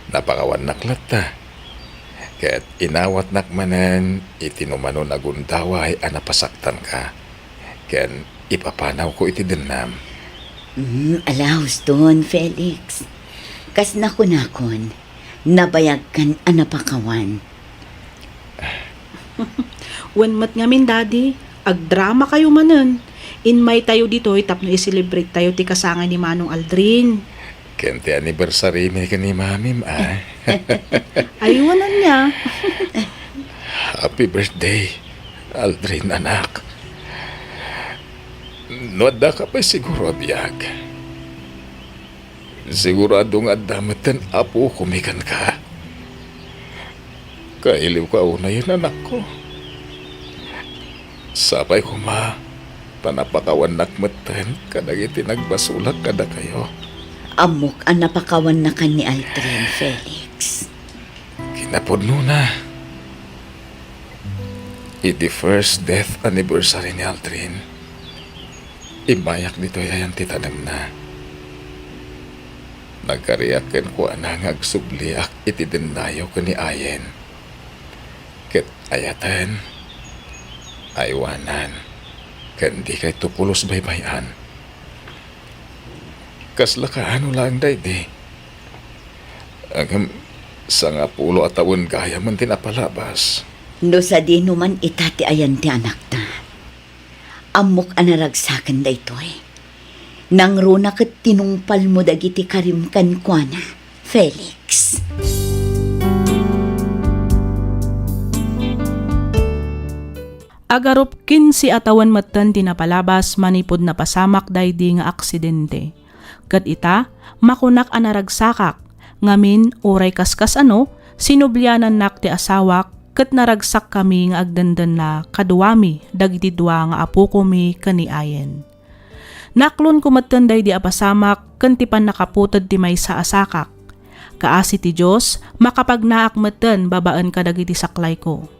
napakawannak latta. Ket inawatnak manen iti numano a gundaway a napasaktanka, ken ipapanawko iti dennam. Mm, alahuston, Felix. Kas nakunakon, nabayagkan a napakawan. Wen met ngamin, Daddy, agdramakayo manen. Inmaytayo ditoy tapno i-celebrate tayo ti kasangay ni Manong Aldrin. Ken ti anniversary mi ken ni Mamim, a. Aywan ania. Happy birthday, Aldrin, anak. No addaka pay siguro a biag, sigurado nga adda metten apokomi kenka. Kailiwka unayen, anakko. Sapay koma ta napakawannak metten kadagiti nagbasolak kadakayo. Ammok a napakawannakan ni Aldrin, Felix. Kinapudnona, iti first death anniversary ni Aldrin, immayak ditoy ayan ti tanemna. Nagkariak kenkuana nga agsubliak iti dennayo ken ni Ayen. Ket ayaten, aywanan, ken dikayto pulos baybay-an. Kasla kaano laeng daydi? Ngem, sangapulo a tawen gayamen ti napalabas. No sadino man ita ti ayan ti anakta, ammok a naragsaken daytoy. Nangruna ket tinungpalmo dagiti karim kenkuana, Felix. Agarup kinse a tawen metten ti napalabas manipud napasamak daydi nga aksidente. Ket ita, makunak a naragsakak, ngamin, uray kaskas-ano, sinublianannak ti asawak ket naragsakkami nga agdendenna kaduami dagiti dua nga apokomi ken ni Ayen. Naaklonko metten daydi a pasamak ken ti pannakaputed ti maysa a sakak. Kaasi ti Dios, makapagnaak metten babaen kadagiti saklayko.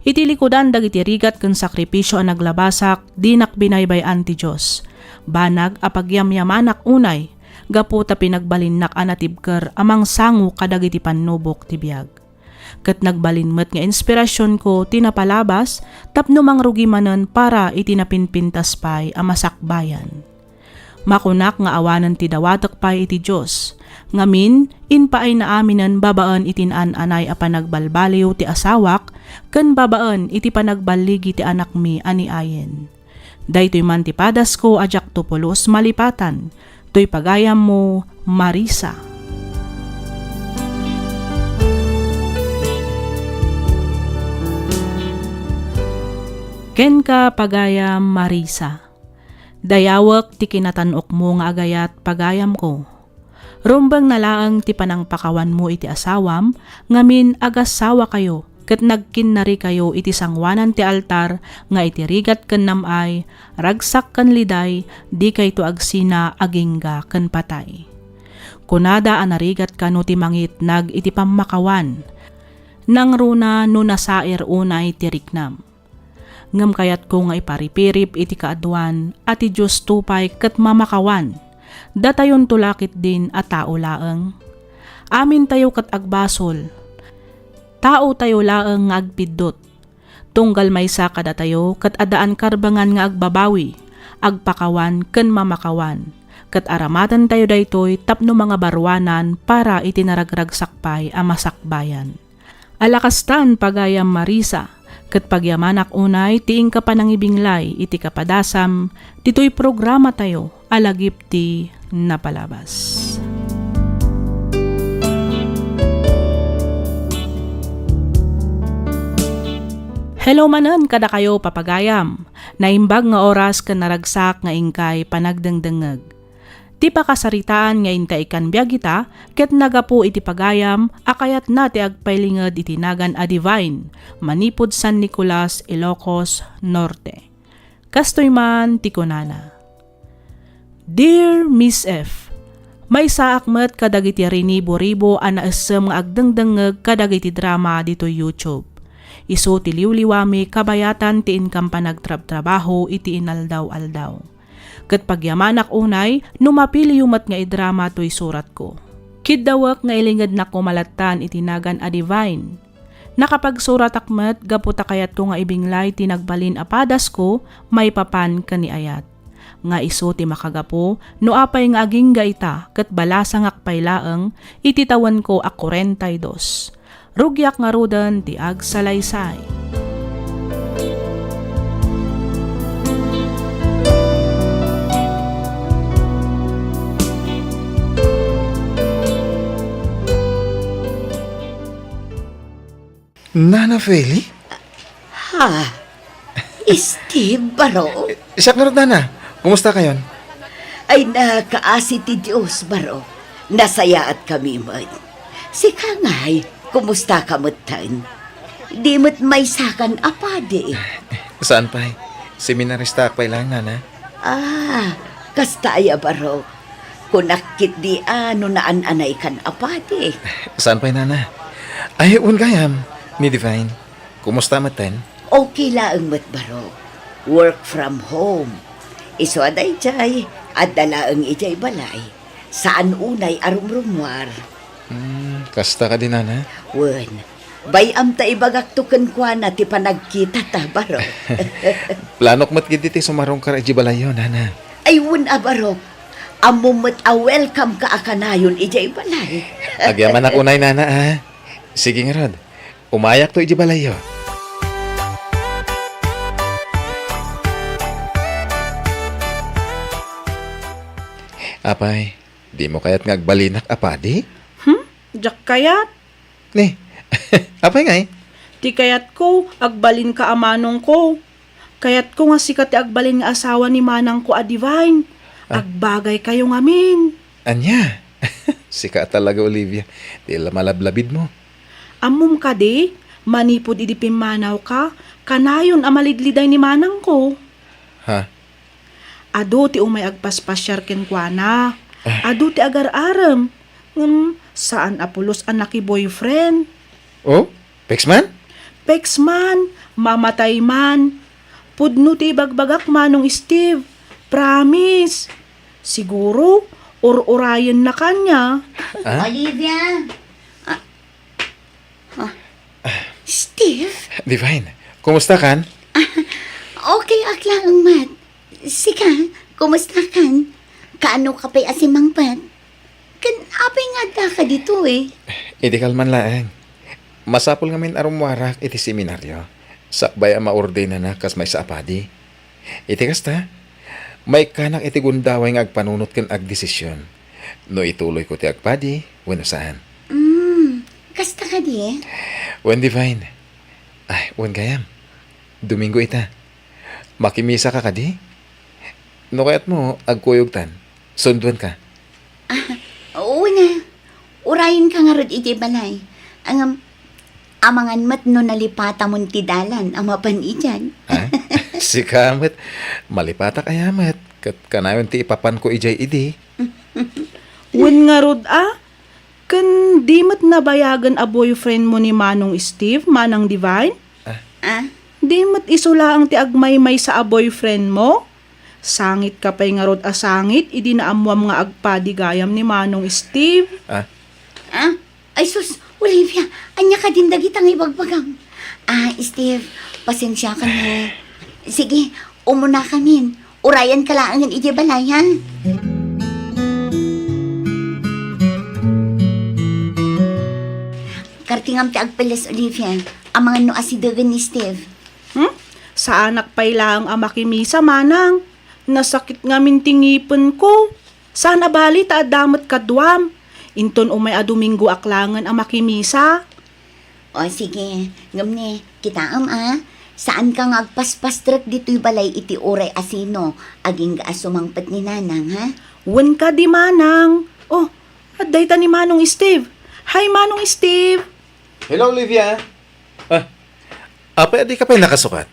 Iti likudan dagiti rigat ken sakripisio a naglabasak, dinak binaybay-an ti Dios. Banag a pagyamyamanak unay, gapu ta pinagbalinnak a natibker a mangsango kadagiti pannubok ti biag. Ket nagbalin met nga inspirasionko ti napalabas tapno mangrugi manen para iti napinpintas pay a masakbayan. Makunak nga awanen ti dawatek pay iti Dios. Ngamin, impaayna aminen babaen iti naan-anay a panagbalbaliw ti asawak ken babaen iti panagballigi ti anakmi a ni Ayen. Daytoy man ti padasko a diakto pulos malipatan. Toy pagayammo, Marisa. Kenka, pagayam Marisa. Dayawek ti kinatan-okmo nga agayat, pagayamko. Rumbengna laeng ti panangpakawanmo iti asawam, ngamin agassawakayo ket nagkinnarikayo iti sangoanan ti altar nga iti rigat ken nam-ay, ragsak ken liday, dikayto agsina agingga ken patay. Kunada a narigat kano ti mangitnag iti pammakawan. Nangruna no nasair unay ti riknam. Ngem kayatko nga iparipirip iti kaaduan a ti Diosto pay ket mamakawan. Datayonto la ketdin a tao laeng. Amintayo ket agbasol. Taotayo laeng nga agpiddut. Tunggal maysa kadatayo ket addaan karbengan nga agbabawi, agpakawan ken mamakawan. Ket aramatentayo daytoy tapno mangabaruanan para iti naragragsak pay a masakbayan. Ala kastan, pagayam Marisa, ket pagyamanak unay ti inka panangibinglay iti kapadasam ditoy programatayo a Lagip ti Napalabas. Hello manen kadakayo, papagayam. Naimbag nga oras ken naragsak nga inkay panagdengdengngeg. Ti pakasaritaan nga inta ikkan biag ita ket nagapu iti pagayam a kayatna ti agpailinged iti nagan a Divine manipud San Nicolas, Ilocos Norte. Kastoy man ti kunana, "Dear Miss F, maysaak met kadagiti rinibo-ribo a naessem nga agdengdengngeg kadagiti drama ditoy YouTube. Isu ti liwliwami kabayatan ti inkam panagtrabtrabaho iti inaldaw-aldaw. Ket pagyamanak unay no mapiliyo met nga idrama toy suratko. Kiddawek nga ilingednak koma lattan iti nagan a Divine. Nakapagsuratak met gapu ta kayatko nga ibinglay ti nagbalin a padasko maipapan ken ni ayat. Nga isu ti makagapu no apay nga agingga ita ket balasangak pay laeng iti tawenko a kuarenta y dos. Rugiak ngaruden ti agsalaysay." Nana Feli? Ha? Steve, baro? Siak ngarud, Nana. Kumusta kayon? Ay, nakaasi ti Dios, baro. Nasayaat kami met. Sika ngay, kumusta ka metten? Di met maysakan a padi. Saan pay? Seminaristaak pay laeng, Nana. Ah, kasta aya, baro. Kunak ketdi a no naan-anaykan a padi. Saan pay, Nana? Ay, wen gayam, ni Divine. Kumusta metten? Okay laeng met, baro. Work from home. Isu a daydiay, adda laeng idiay balay. Saan unay a rumrumuar. Hmm, kasta kadi, Nana? Wen, bay-am ta ibagakto kenkuana ti panagkitata, baro. Planok met ketdi ti sumarungkar idiay balayyo, Nana. Ay, wen a, baro. Ammom met a welcome ka a kanayon idiay balay. Agyamanak unay, nana, a. Sige ngarud, umayakto idiay balayyo. Apay, dimo kayat nga agbalinak a padi? Hmm? Diak kayat. Ni, apay ngay? Ti kayatko, agbalinka a manongko. Kayatko nga sika ti agbalin nga asawa ni manangko a Divine. Ah. Agbagaykayo ngamin. Ania? Sika a talaga, Olivia. Ti la malablabidmo. Ammom kadi, manipud idi pimmanawka, kanayon a malidliday ni manangko. Ha? Adu ti umay agpaspasiar kenkuana. Ah. Adu ti agar-arem. Ngem saan a pulos a naki-boyfriend. Oh? Pex man? Pex man, mamatay man. Pudno ti ibagbagak, Manong Steve. Promise. Siguro, ur-urayenna kaniak. Ah? Olivia! Ah, ah. Steve? Divine, kumusta kan? Ah, okay, ak laeng met. Sika, kumusta kan? Kaano ka pay a simangpet? Ken apay nga addaka ditoy? Idi kalman laeng. Masapul ngamin a rummuarak iti seminario, sakbay a maordinanak kas maysa a padi. Iti kasta, maikkanak iti gundaway nga agpanunot ken agdesision no ituloyko ti agpadi wenno saan. Mm, kasta kadi? Wen, Divine. Ay, wen gayam. Domingo ita. Makimisaka kadi? No kayatmo, agkuyogtan. Sunduanka. Ah, wen a. Urayenka ngarud idiay balay. Ngem, amangan met no nalipatamon ti dalan a mapan idiay. Ha? Sika met, malipatak aya met. Ket kanayon ti ipapanko idiay idi. Wen ngarud a, ken di met nabayagen a boyfriendmo ni Manong Steve, Manang Divine? Ah. Ah? Di met isu laeng ti agmaymaysa a boyfriendmo? Sangitka pay ngarud a sangit idi naammuam nga agpadi gayam ni Manong Steve. Ah? Ah? Ay sus, Olivia, ania kadin dagita nga ibagbagam? Ah, Steve, pasensiakan. Sige, umunakamin. Urayanka laengen idiay balay, ha? Kartingam ti agpeles, Olivia. Amangan no asidegen ni Steve. Hmm? Saanak pay laeng a makimisa, manang. Nasakit ngamin ti ngipenko. Saan a bali ta adda met kaduam. Inton umay a Domingo ak laengen a makimisa. O, sige. Ngem ni, kitaem, a. Saanka nga agpaspastrek ditoy balay iti uray a sino, agingga a sumangpet ni Nanang, ha? Wen kadi, Manang. O, adda ita ni Manong Steve. Hi, Manong Steve. Hello, Olivia. Ah, apay a dika pay nakasukat?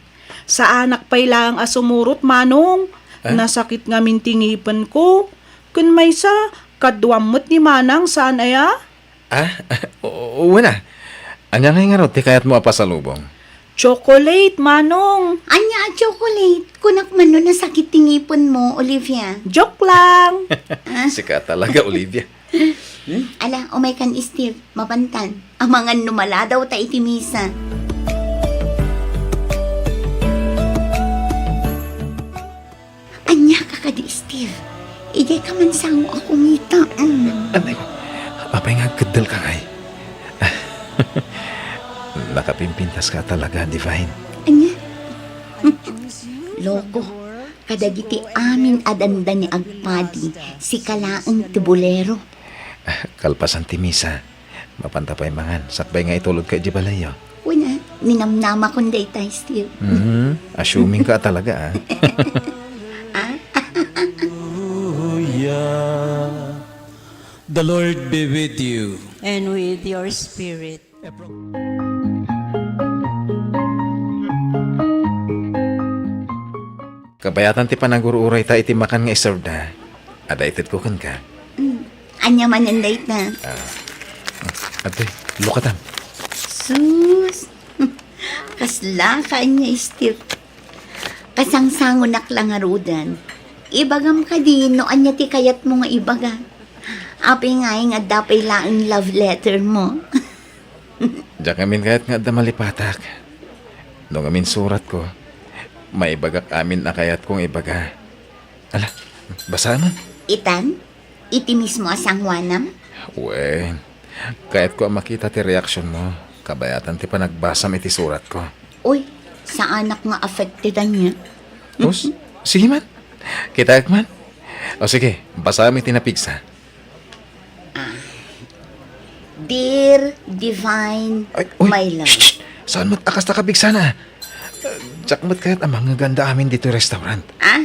Saanak pay laeng a sumurot, Manong. Ah? Nasakit ngamin ti ngipenko. Ken maysa, kaduam met ni Manang, saan aya? Ah, o-, wen a. Ania ngay ngarud ti kayatmo a pasalubong? Chocolate, Manong. Ania a chocolate? Kunak man no nasakit ti ngipenmo, Olivia. Joke lang. Ah. Sika talaga, Olivia. Hmm? Ala, umaykan, Steve. Mapantan. Amangan no maladaw ta iti misa. Ania ka kadi, Steve? Idiay ka man sango a kumita. Mm. Anay ko, apay nga agkeddel ka ngay? Nakapimpintas ka talaga, Divine. Ania? Loko, kadagiti amin a dandani agpadi, sika laeng ti bolero. Kalpasan ti misa, mapanta pay mangan, sakbay nga itulodka idiay balayyo. Wen a, ninamnamakon dayta, Steve. Mhm. Assuming ka talaga, ah. Ah? Hallelujah. The Lord be with you. And with your spirit. Kabayatan ti panagur-urayta iti makan nga iserda, adda itedko kenka. Mm. Ania manen dayta? Ah. Adtoy, lukatam. Sus! Kasla ka ania, Steve? Kasangsangonak la ngaruden. Ibagam kadi no ania ti kayatmo nga ibaga. Apay ngay nga adda pay laeng love letter mo? Diak ngamin kayat nga adda malipatak. No ngamin suratko, maibagak amin a kayatko nga ibaga. Ala, basaem. Itan? Iti mismo a sangoanam? Wen, kayatko a makita ti reaksionmo, kabayatan ti panagbasam iti suratko. Uy, saanak nga affected ania. Os, sige man. Kitaek man. O sige, basaem iti napigsa. Ah. Dear Divine, Ay, uy, my love. Shh, shh. Saan met a kasta kapigsana? Diak met kayat a mangngeganda amin ditoy restaurant. Ah?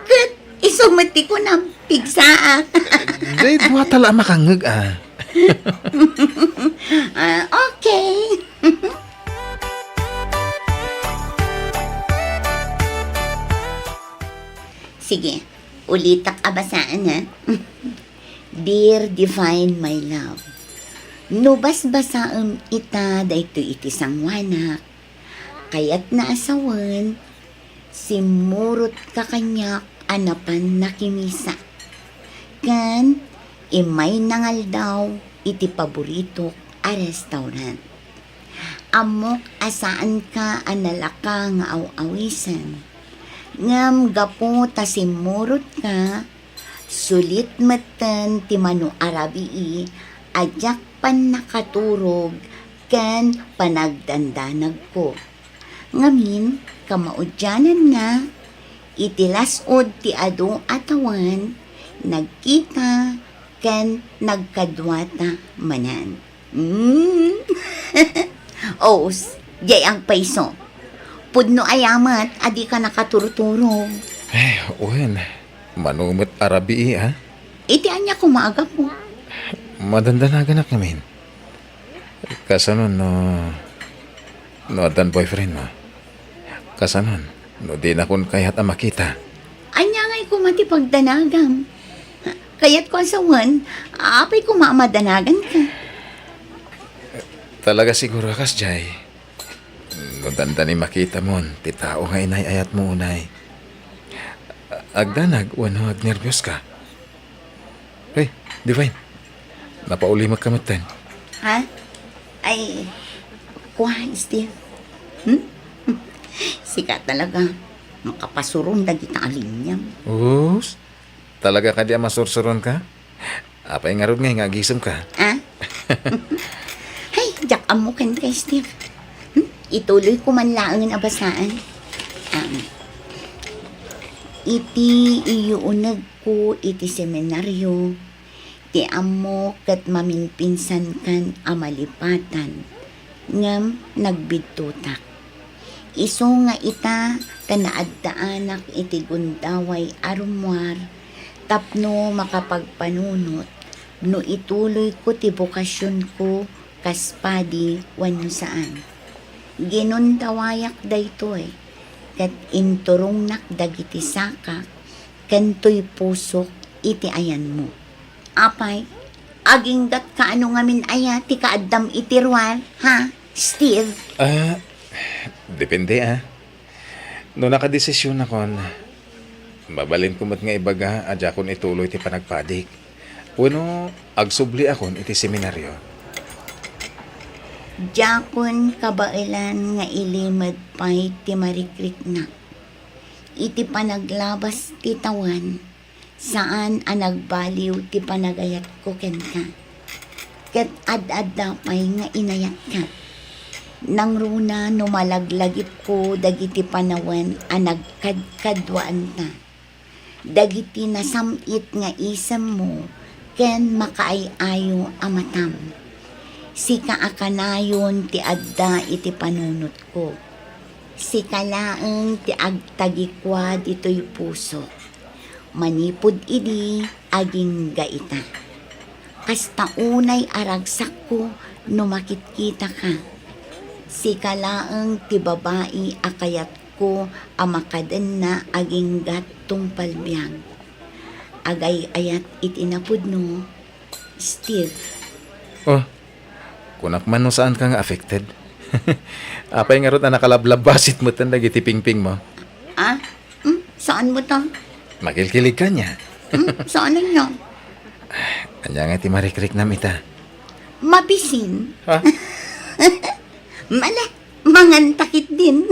Ket isu met ti kunam, pigsaak. Jay, duata la a makangngeg, ah. Ah, okay. Sige, ulitak a basaen, ha? Dear Divine, my love, no basbasaem ita daytoy iti sangoanak, kayatna a sawen, simmurotka kaniak a napan nakimisa. Ken immay nangaldaw iti paboritok a restaurant. Ammok a saanka a nalaka nga aw-awisen. Ngem gapu ta simmurotka, sulit metten ti mano a rabii a diak pannakaturog ken panagdandanagko. Ngamin, kamaudiananna, iti las-ud ti adu a tawen, nagkita ken nagkaduata manen. Mm. Os, jay agpayso. Pudno aya met a dika nakaturturog. Ay, wen, mano met a rabii, ha? Iti ania koma a gapu? Madandanaganak ngamin. Kasano no, no addan boyfriendmo? Kasano no dinakon kayat a makita? Ania ngay koma ti pagdanagam? Kayatko a sawen, apay koma a madanaganka? Talaga siguro a kasdiay. No dandani makitamon ti tao nga inay-ayatmo unay, agdanag wenno agnerbios ka? Hey, Divine, napaulimek ka metten. Ha? Ay, kua, Steve. Hmm? Sika talaga, makapasuron dagita a linyam. Us, talaga kadi a masursuron ka? Apay ngarud ngay nga agisem ka? Ah? Hay, diak ammo kenka, Steve. Hmm? Ituloy ko man laengen a basaen. Ah, iti iyuunegko iti seminario, ti ammo ket maminpinsankan a malipatan, ngem nagbidtotak. Isu nga ita ta naaddaanak iti gundaway a rummuar tapno makapagpanunot no ituloyko ti bokasionko kas padi wenno saan. Ginundawayak daytoy ket inturongnak dagiti sakak ken toy pusok iti ayanmo. Apay, aginggatka a no ngamin aya ti kaaddam iti ruar, ha, Steve? Ah, depende, ah. No nakadesisionakon, mabalinko met nga ibaga a diakon ituloy ti panagpadik. Wenno agsubliakon iti seminario. Diakon kabaelan nga ilimed pay ti marikriknak. Iti panaglabas ti tawen, saan a nagbaliw ti panagayatko kenka. Ket ad-adda pay nga inayatka. Nangruna no malaglagipko dagiti panawen a nagkadkaduaanta. Dagiti nasam-it nga isemmo ken makaay-ayo a matam. Sika a kanayon ti adda iti panunotko. Sika laeng ti agtagikua ditoy pusok. Manipud idi, agingga ita. Kasta unay a ragsakko no makitkitaka. Sika laeng ti babai a kayatko a makadenna aginggat tungpal biag. Agay-ayat iti napudno, Steve. Oh, kunak man no saanka nga affected. Apay ngarud a nakalablabbasit metten dagiti pingpingmo? Ah? Hmm? Saanmo ta? Makilkilig ka ania? Hmm? Saan ania? Ania nga ti marikriknam ita? Mabisin? Ha? Mala, mangantakit din.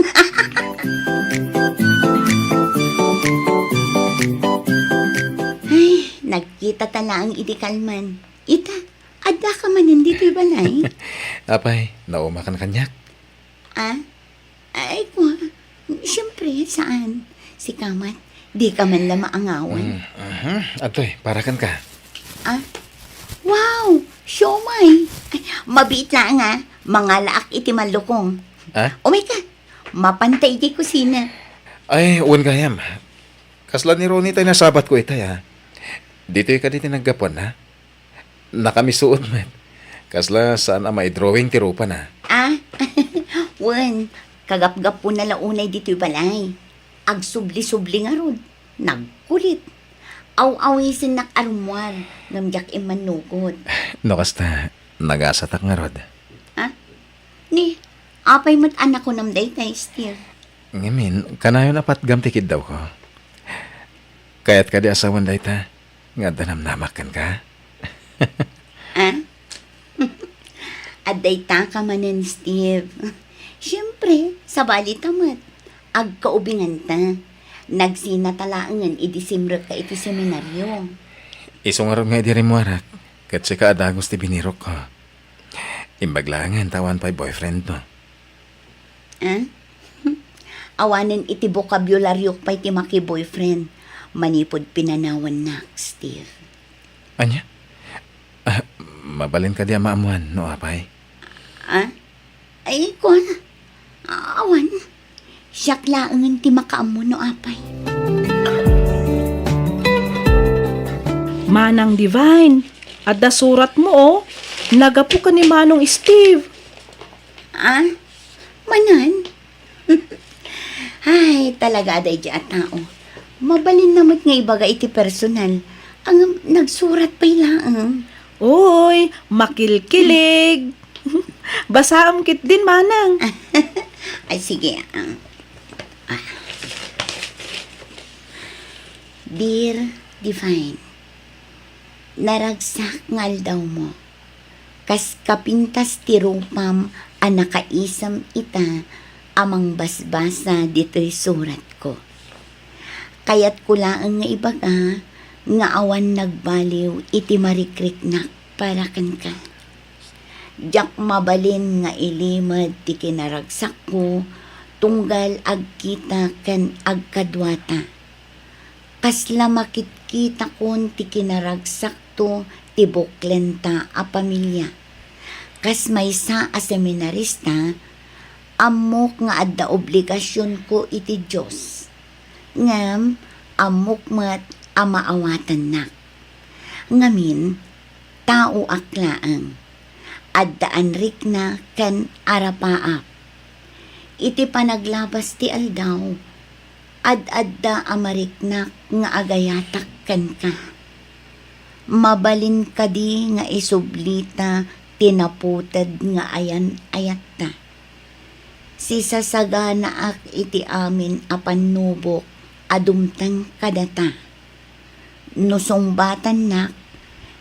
Ita ta laeng idi kalman. Ita, adda ka manen ditoy balay? Apay, naumakan kaniak? Ah? Ay, kwa, siyempre, saan? Si Kamat, di ka man la maangawan. Mm, mhm. Adtoy, para kenka. Ah? Wow! Siomay! Ay, mabiit laeng, ah. Mangalaak iti mallukong. Ah? Umay ka. Mapanta iti kusina. Ay, wen gayam. Kasla ni Ronnie tay nasabatko itay, ah. Ditoy kadi ti naggapuanna? Nakamisuot met. Kasla saan a maidrawing ti rupana. Ah? Wen, kagapgapuna la unay ditoy balay. Agsubli-subli ngarud. Nagkulit. Aw-awisennak a rummuar, ngem diak immannukot. No kasta, nagasatak ngarud. Ha? Ni, apay met a nakunam dayta, Steve? Ngamin, kanayon a patgam ti kiddawko. Kayat kadi a sawen dayta, nga adda namnamak kenka? Ah? Adda ita ka manen, Steve. Siyempre, sabali ta met. Agkaubinganta. Nagsina ta laengen idi simrekka iti seminaryo. Isu ngarud nga idi rimmuarak, ket sika a dagus ti binirokko. Imbag laengen ta awan pay boyfriendmo. Ah? Awanen iti bokabularyo pay ti maki-boyfriend manipud pinanawannak, Steve. Ania? Ah, mabalin kadi a maammuan no apay? Ah? Ay, kuan. Awan. Siak laengen ti makaammo no apay. Manang Divine, adda suratmo, oh. Naggapu ken ni Manong Steve. Ah? Manen? Ay, talaga a daydi a tao. Mabalinna met nga ibaga iti personal. Ngem nagsurat pay laeng. Uy, makilkilig. Basaem ketdin, Manang. Ay, sige, ah. Ah. Dear Divine, naragsak nga aldawmo. Kas kapintas ti rupam a nakaisem ita a mangbasbasa ditoy suratko. Kayatko laeng nga ibaga nga awan nagbaliw iti marikriknak para kenka. Diak mabalin nga ilimed ti kinaragsakko tunggal agkita ken agkaduata. Kasla makitkitakon ti kinaragsakto ti buklenta a pamilia. Kas maysa a seminarista, ammok nga adda obligasionko iti Dios. Ngem ammok met a maawatannak. Ngamin, taoak laeng. Adda anrikna ken arapaap. Iti panaglabas ti aldaw, ad-adda a mariknak nga agayatak kenka. Mabalin kadi nga isublita ti naputed nga ayan-ayatta? Sisasaganaak iti amin a pannubok a dumteng kadata. No sungbatannak,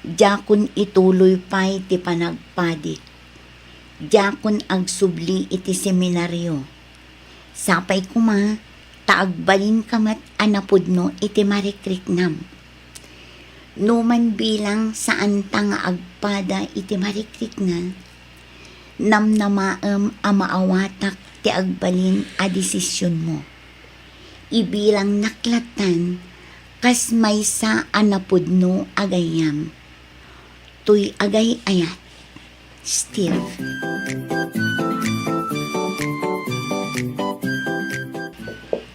diakon ituloy pay ti panagpadik. Diakon agsubli iti seminario. Sapay koma ta agbalinka met a napudno iti marikriknam. Numan bilang saanta nga agpada iti marikrikna, namnamaem a maawatak ti agbalin a desisionmo. Ibilangnak lattan kas maysa a napudno a gayyem. Toy agay-ayat, Steve.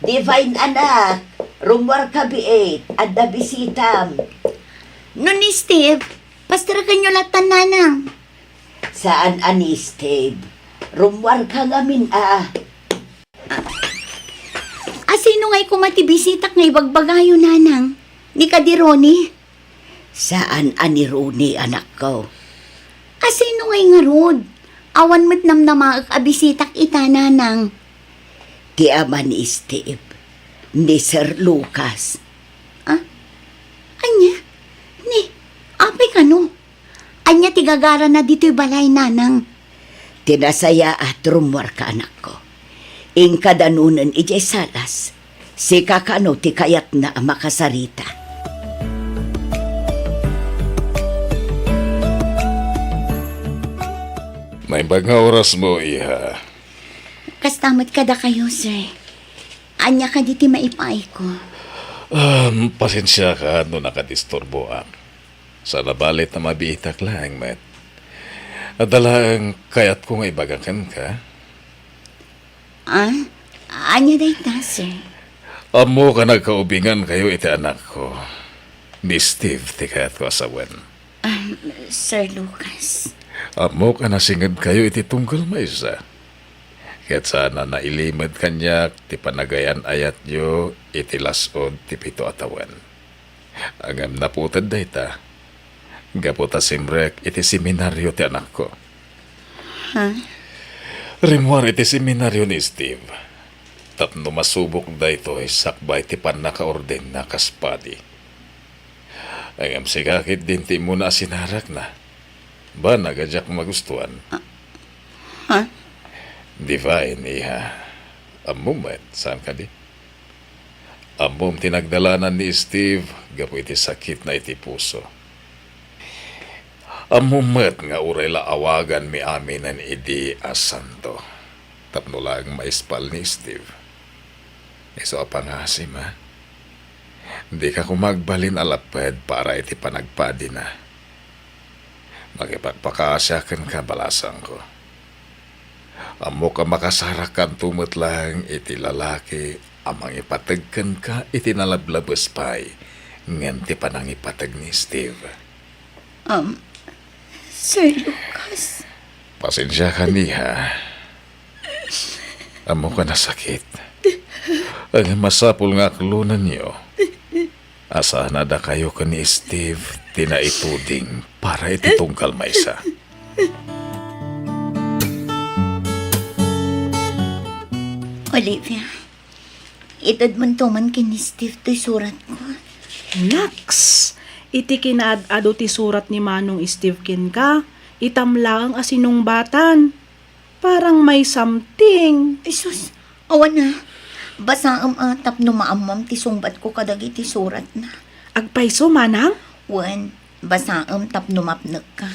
Divine anak, rummuarka biit, adda bisitam. No ni Steve, pastrekenyo lattan, Nanang. Saan a ni Steve. Rummuarka ngamin a. A, sino ngay koma ti bisitak nga ibagbagayo, Nanang? Ni kadi Ronnie? Saan a ni Ronnie, anakko. A, sino ngay ngarud? Awan met namnamaek a bisitak ita, Nanang. Ti ama ni Steve, ni Sir Lucas. Ah? Ania? Ni, apay kano? Ania ti gagarana ditoy balay, Nanang? Ti nasayaat, rummuarka, anakko. Inka danonen idiay salas. Sika kano ti kayatna a makasarita. Naimbag nga orasmo, iha. Kasta met kadakayo, sir. Ania kadi ti maipaayko? Um, pasensiaka no nakadisturboak. Saan a bale ta mabiitak laeng met. Adda laeng kayatko nga ibaga kenka. Ah? Ania dayta, sir? Ammok a nagkaubingankayo iti anakko. Ni Steve ti kayatko a sawen. Ah, Sir Lucas. Ammok a nasingedkayo iti tunggal maysa. Ket saan a nailimed kaniak ti panagayan-ayatyo iti las-ud ti pito a tawen. Ngem naputed dayta, gapu ta simrek iti seminario ti anakko. Ha? Rimmuar iti seminario ni Steve tapno masubok daytoy sakbay ti pannakaordenna kas padi. Ngem sika ketdin ti immuna a sinarakna. Banag a diak magustuan. Ah, ha? Divine, iha. Ammom met, saan kadi? Ammom ti nagdalanan ni Steve gapu iti sakitna iti puso. Ammom met nga uray la awaganmi aminen idi a santo tapno laeng maispal ni Steve. Isu a pangasim, a? Dika koma agbalin a lapped para iti panagpadina. Makipagpakaasiak kenka, balasangko. Ammok a makasarakkanto met laeng iti lalaki a mangipateg kenka iti nalablabes pay ngem ti panangipateg ni Steve. Um, Sir Lucas. Pasensiakan, iha. Ammok a nasakit. Ngem masapul nga aklonenyo a saan a dakayo ken ni Steve ti naituding para iti tunggal maysa. Olivia, itedmonto man ken ni Steve toy suratko. Naks! Iti kinaad-ado ti surat ni Manong Steve kenka, itam laeng a sinungbatan. Parang may something. Ay, sus, awan a. Basaem a tapno maammom ti sungbatko kadagiti suratna. Agpayso, manang? Wen, basaem tapno mapnekka.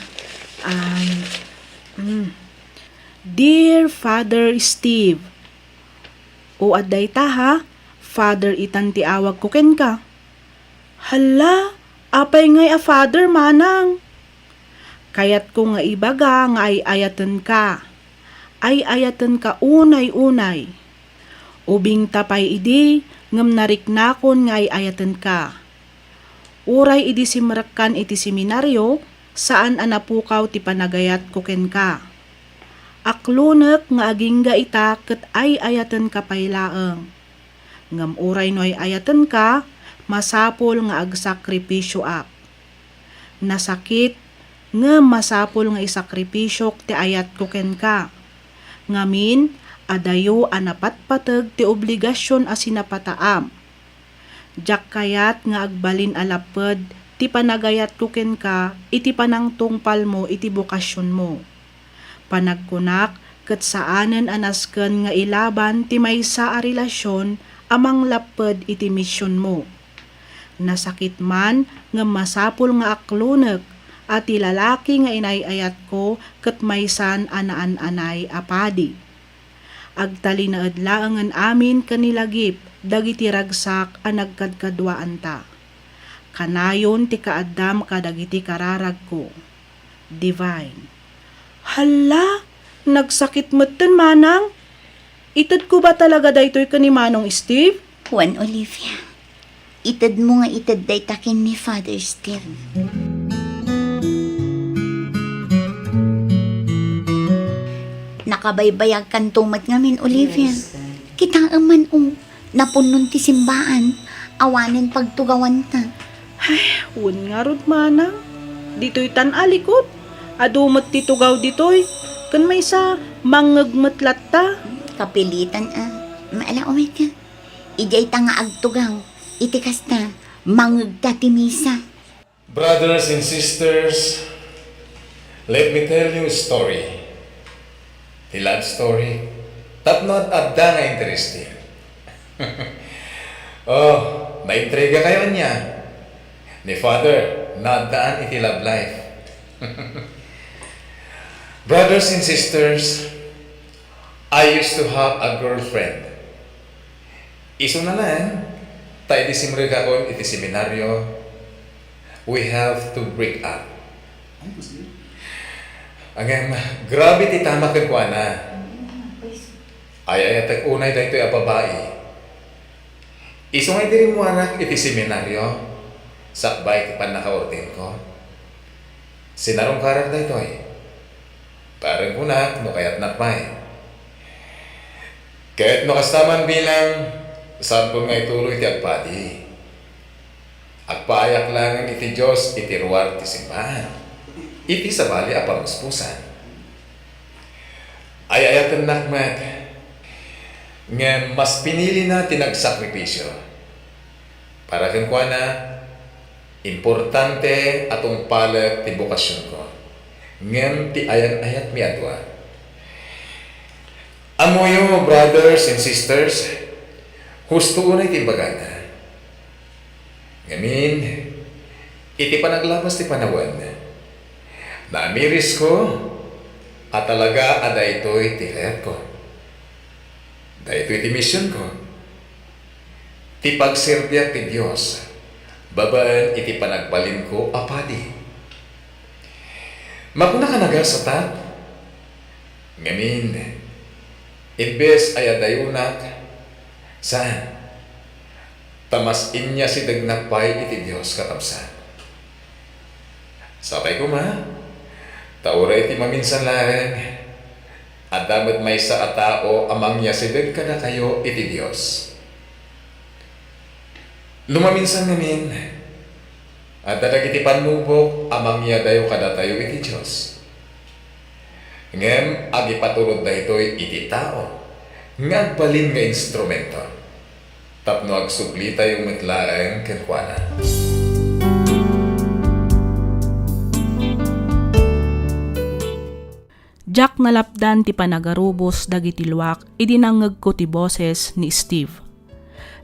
Um, mm. Dear Father Steve, o, adda ita, ha? Father itan ti awagko kenka. Hala, apay ngay a Father, manang? Kayatko nga ibaga nga ay-ayatenka. Ay-ayatenka unay-unay. Ubingta pay idi ngem nariknakon nga ay-ayatenka. Uray idi simrekkan iti seminario, saan a napukaw ti panagayatko kenka. Aklonek nga agingga ita ket ay-ayatenka pay laeng. Ngem uray no ay-ayatenka, masapul nga agsakripisioak. Nasakit, ngem masapul nga isakripisiok ti ayatko kenka. Ngamin, adayo a napatpateg ti obligasion a sinapataam. Diak kayat nga agbalin a lapped ti panagayatko kenka iti panangtungpalmo iti bokasionmo. Panagkunak ket saanen a nasken nga ilaban ti maysa a relasion a manglapped iti misionmo. Nasakit man ngem masapul nga aklonek a ti lalaki nga inay-ayatko ket maysan a naan-anay a padi. Agtalinaed laengen amin ken ni Lagip dagiti ragsak a nagkadkaduaanta. Kanayon ti kaaddam kadagiti kararagko. Divine. Hala, nagsakit metten, manang. Itedko ba talaga daytoy ken ni Manong Steve? Wen, Olivia. Itedmo nga ited dayta ken ni Father Steve. Nakabaybayagkanto met ngamin, Olivia. Kitaem man, o, napunnon ti simbaan. Awanen pagtugawanta. Ay, wen ngarud, manang. Ditoy tan a likod. Adu met ti tugaw ditoy. Ken maysa, mangngeg met latta. Kapilitan a. Maala, umayka. Idiay ta nga agtugaw. Iti kasta, mangngegta ti misa. Brothers and sisters, let me tell you a story. Ti love story, tapno ad-adda nga interesting. Oh, naintriga kayo ania? Ni Father, naaddaan iti love life. Brothers and sisters, I used to have a girlfriend. Isuna laeng, ta idi simrekakon iti seminaryo, we have to break up. Ngem, grabe ti tama kenkuana. Ay-ayatek unay daytoy a babai. Isu nga idi rimmuanak iti seminaryo, sakbay ti pannakaordinko, sinarungkarak daytoy. Paareng kunak no kayatnak pay. Ket no kasta man bilang, saankon nga ituloy ti agpadi. Agpaayak laengen iti Dios iti ruar ti simbahan, iti sabali a pamuspusan. Ay-ayatennak met, ngem mas pinilina ti nagsakripisio. Para kenkuana, importante a tungpalek ti bokasionko, ngem ti ayan-ayatmi a dua. Ammoyo, brothers and sisters, husto unay ti imbagana. Ngamin, iti panaglabas ti panawen, naamirisko a talaga a daytoy ti kayatko. Daytoy ti misionko. Ti pagserbiak ti Dios babaen iti panagbalinko a padi. Makunak a nagasatak, ngamin, imbes a yadayonak, saan, ta mas inyasidegnak pay iti Dios, kakabsat. Sapay koma, ta uray iti maminsan laeng, adda met maysa a tao a mangyasideg kadakayo iti Dios. No maminsan ngamin, adda dagiti pannubok a mangyadayo kadatayo iti Dios. Ngem agipaturod daytoy iti tao nga agbalin nga instrumento tapno agsublitayo met laeng kenkuana. Diak nalapdan ti panagarubos dagiti luak idi nangngegko ti boses ni Steve.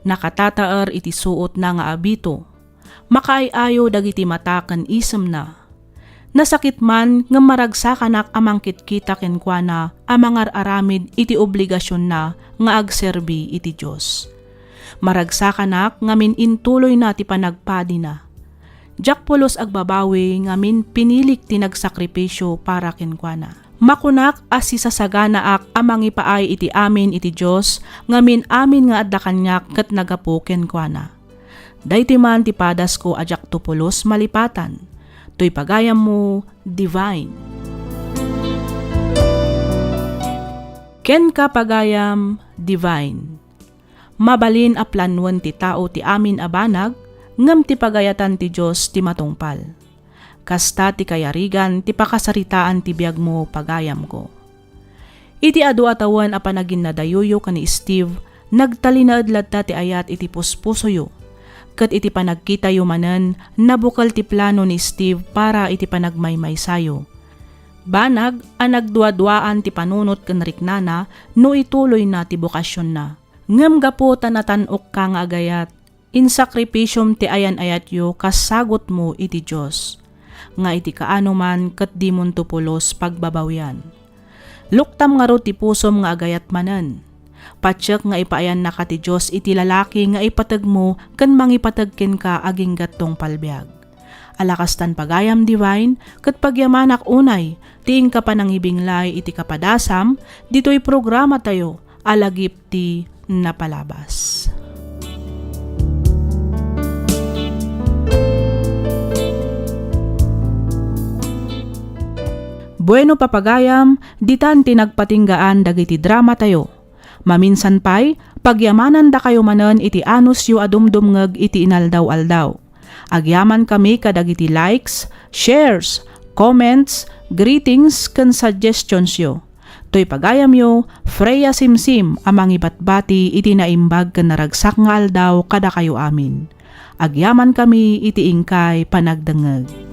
Nakatataer iti suotna nga abito. Makaay-ayo dagiti mata ken isemna. Nasakit man ngem maragsakanak a mangkitkita kenkuana a mangar-aramid iti obligasionna nga agserbi iti Dios. Maragsakanak ngamin intuloyna ti panagpadina. Diak pulos agbabawi ngamin pinilik ti nagsakripisio para kenkuana. Makunak a sisasaganaak a mangipaay iti amin iti Dios ngamin amin nga adda kaniak ket nagapu kenkuana. Daytoy man ti padasko a diakto pulos malipatan. Toy pagayammo, Divine. Kenka pagayam, Divine. Mabalin a planoen ti tao ti amin a banag, ngem ti pagayatan ti Dios ti matungpal. Kasta ti kayarigan ti pakasaritaan ti biagmo, pagayamko. Iti adu a tawen a panaginnadayoyo ken ni Steve, nagtalinaed latta ti ayat iti puspusoyo. Ket iti panagkitayo manen, nabukel ti plano ni Steve para iti panagmaymaysayo. Banag a nagduaduaan ti panunot ken riknana no ituloyna ti bokasionna. Ngem gapu ta natan-okka nga agayat, insakripisiom ti ayan-ayatyo kas sagutmo iti Dios, nga iti kaano man ket dimonto pulos pagbabawian. Luktam ngarud ti pusom nga agayat manen. Patiek nga ipaayannaka ti Dios iti lalaki nga ipategmo ken mangipateg kenka agingga't tungpal biag. Ala kastan pagayam, Divine, ket pagyamanak unay ti inka panangibinglay iti kapadasam ditoy programatayo a Lagip ti Napalabas. Bueno, papagayam, ditan ti nagpatinggaan dagiti dramatayo. Maminsan pay, pagyamanandakayo manen iti anusyo a dumdumngeg iti inaldaw-aldaw. Agyamankami kadagiti likes, shares, comments, greetings, ken suggestions-yo. Toy pagayamyo, Freya Simsim a mangibatbati iti naimbag ken naragsak nga aldaw kadakayo amin. Agyamankami iti inkay panagdengngeg.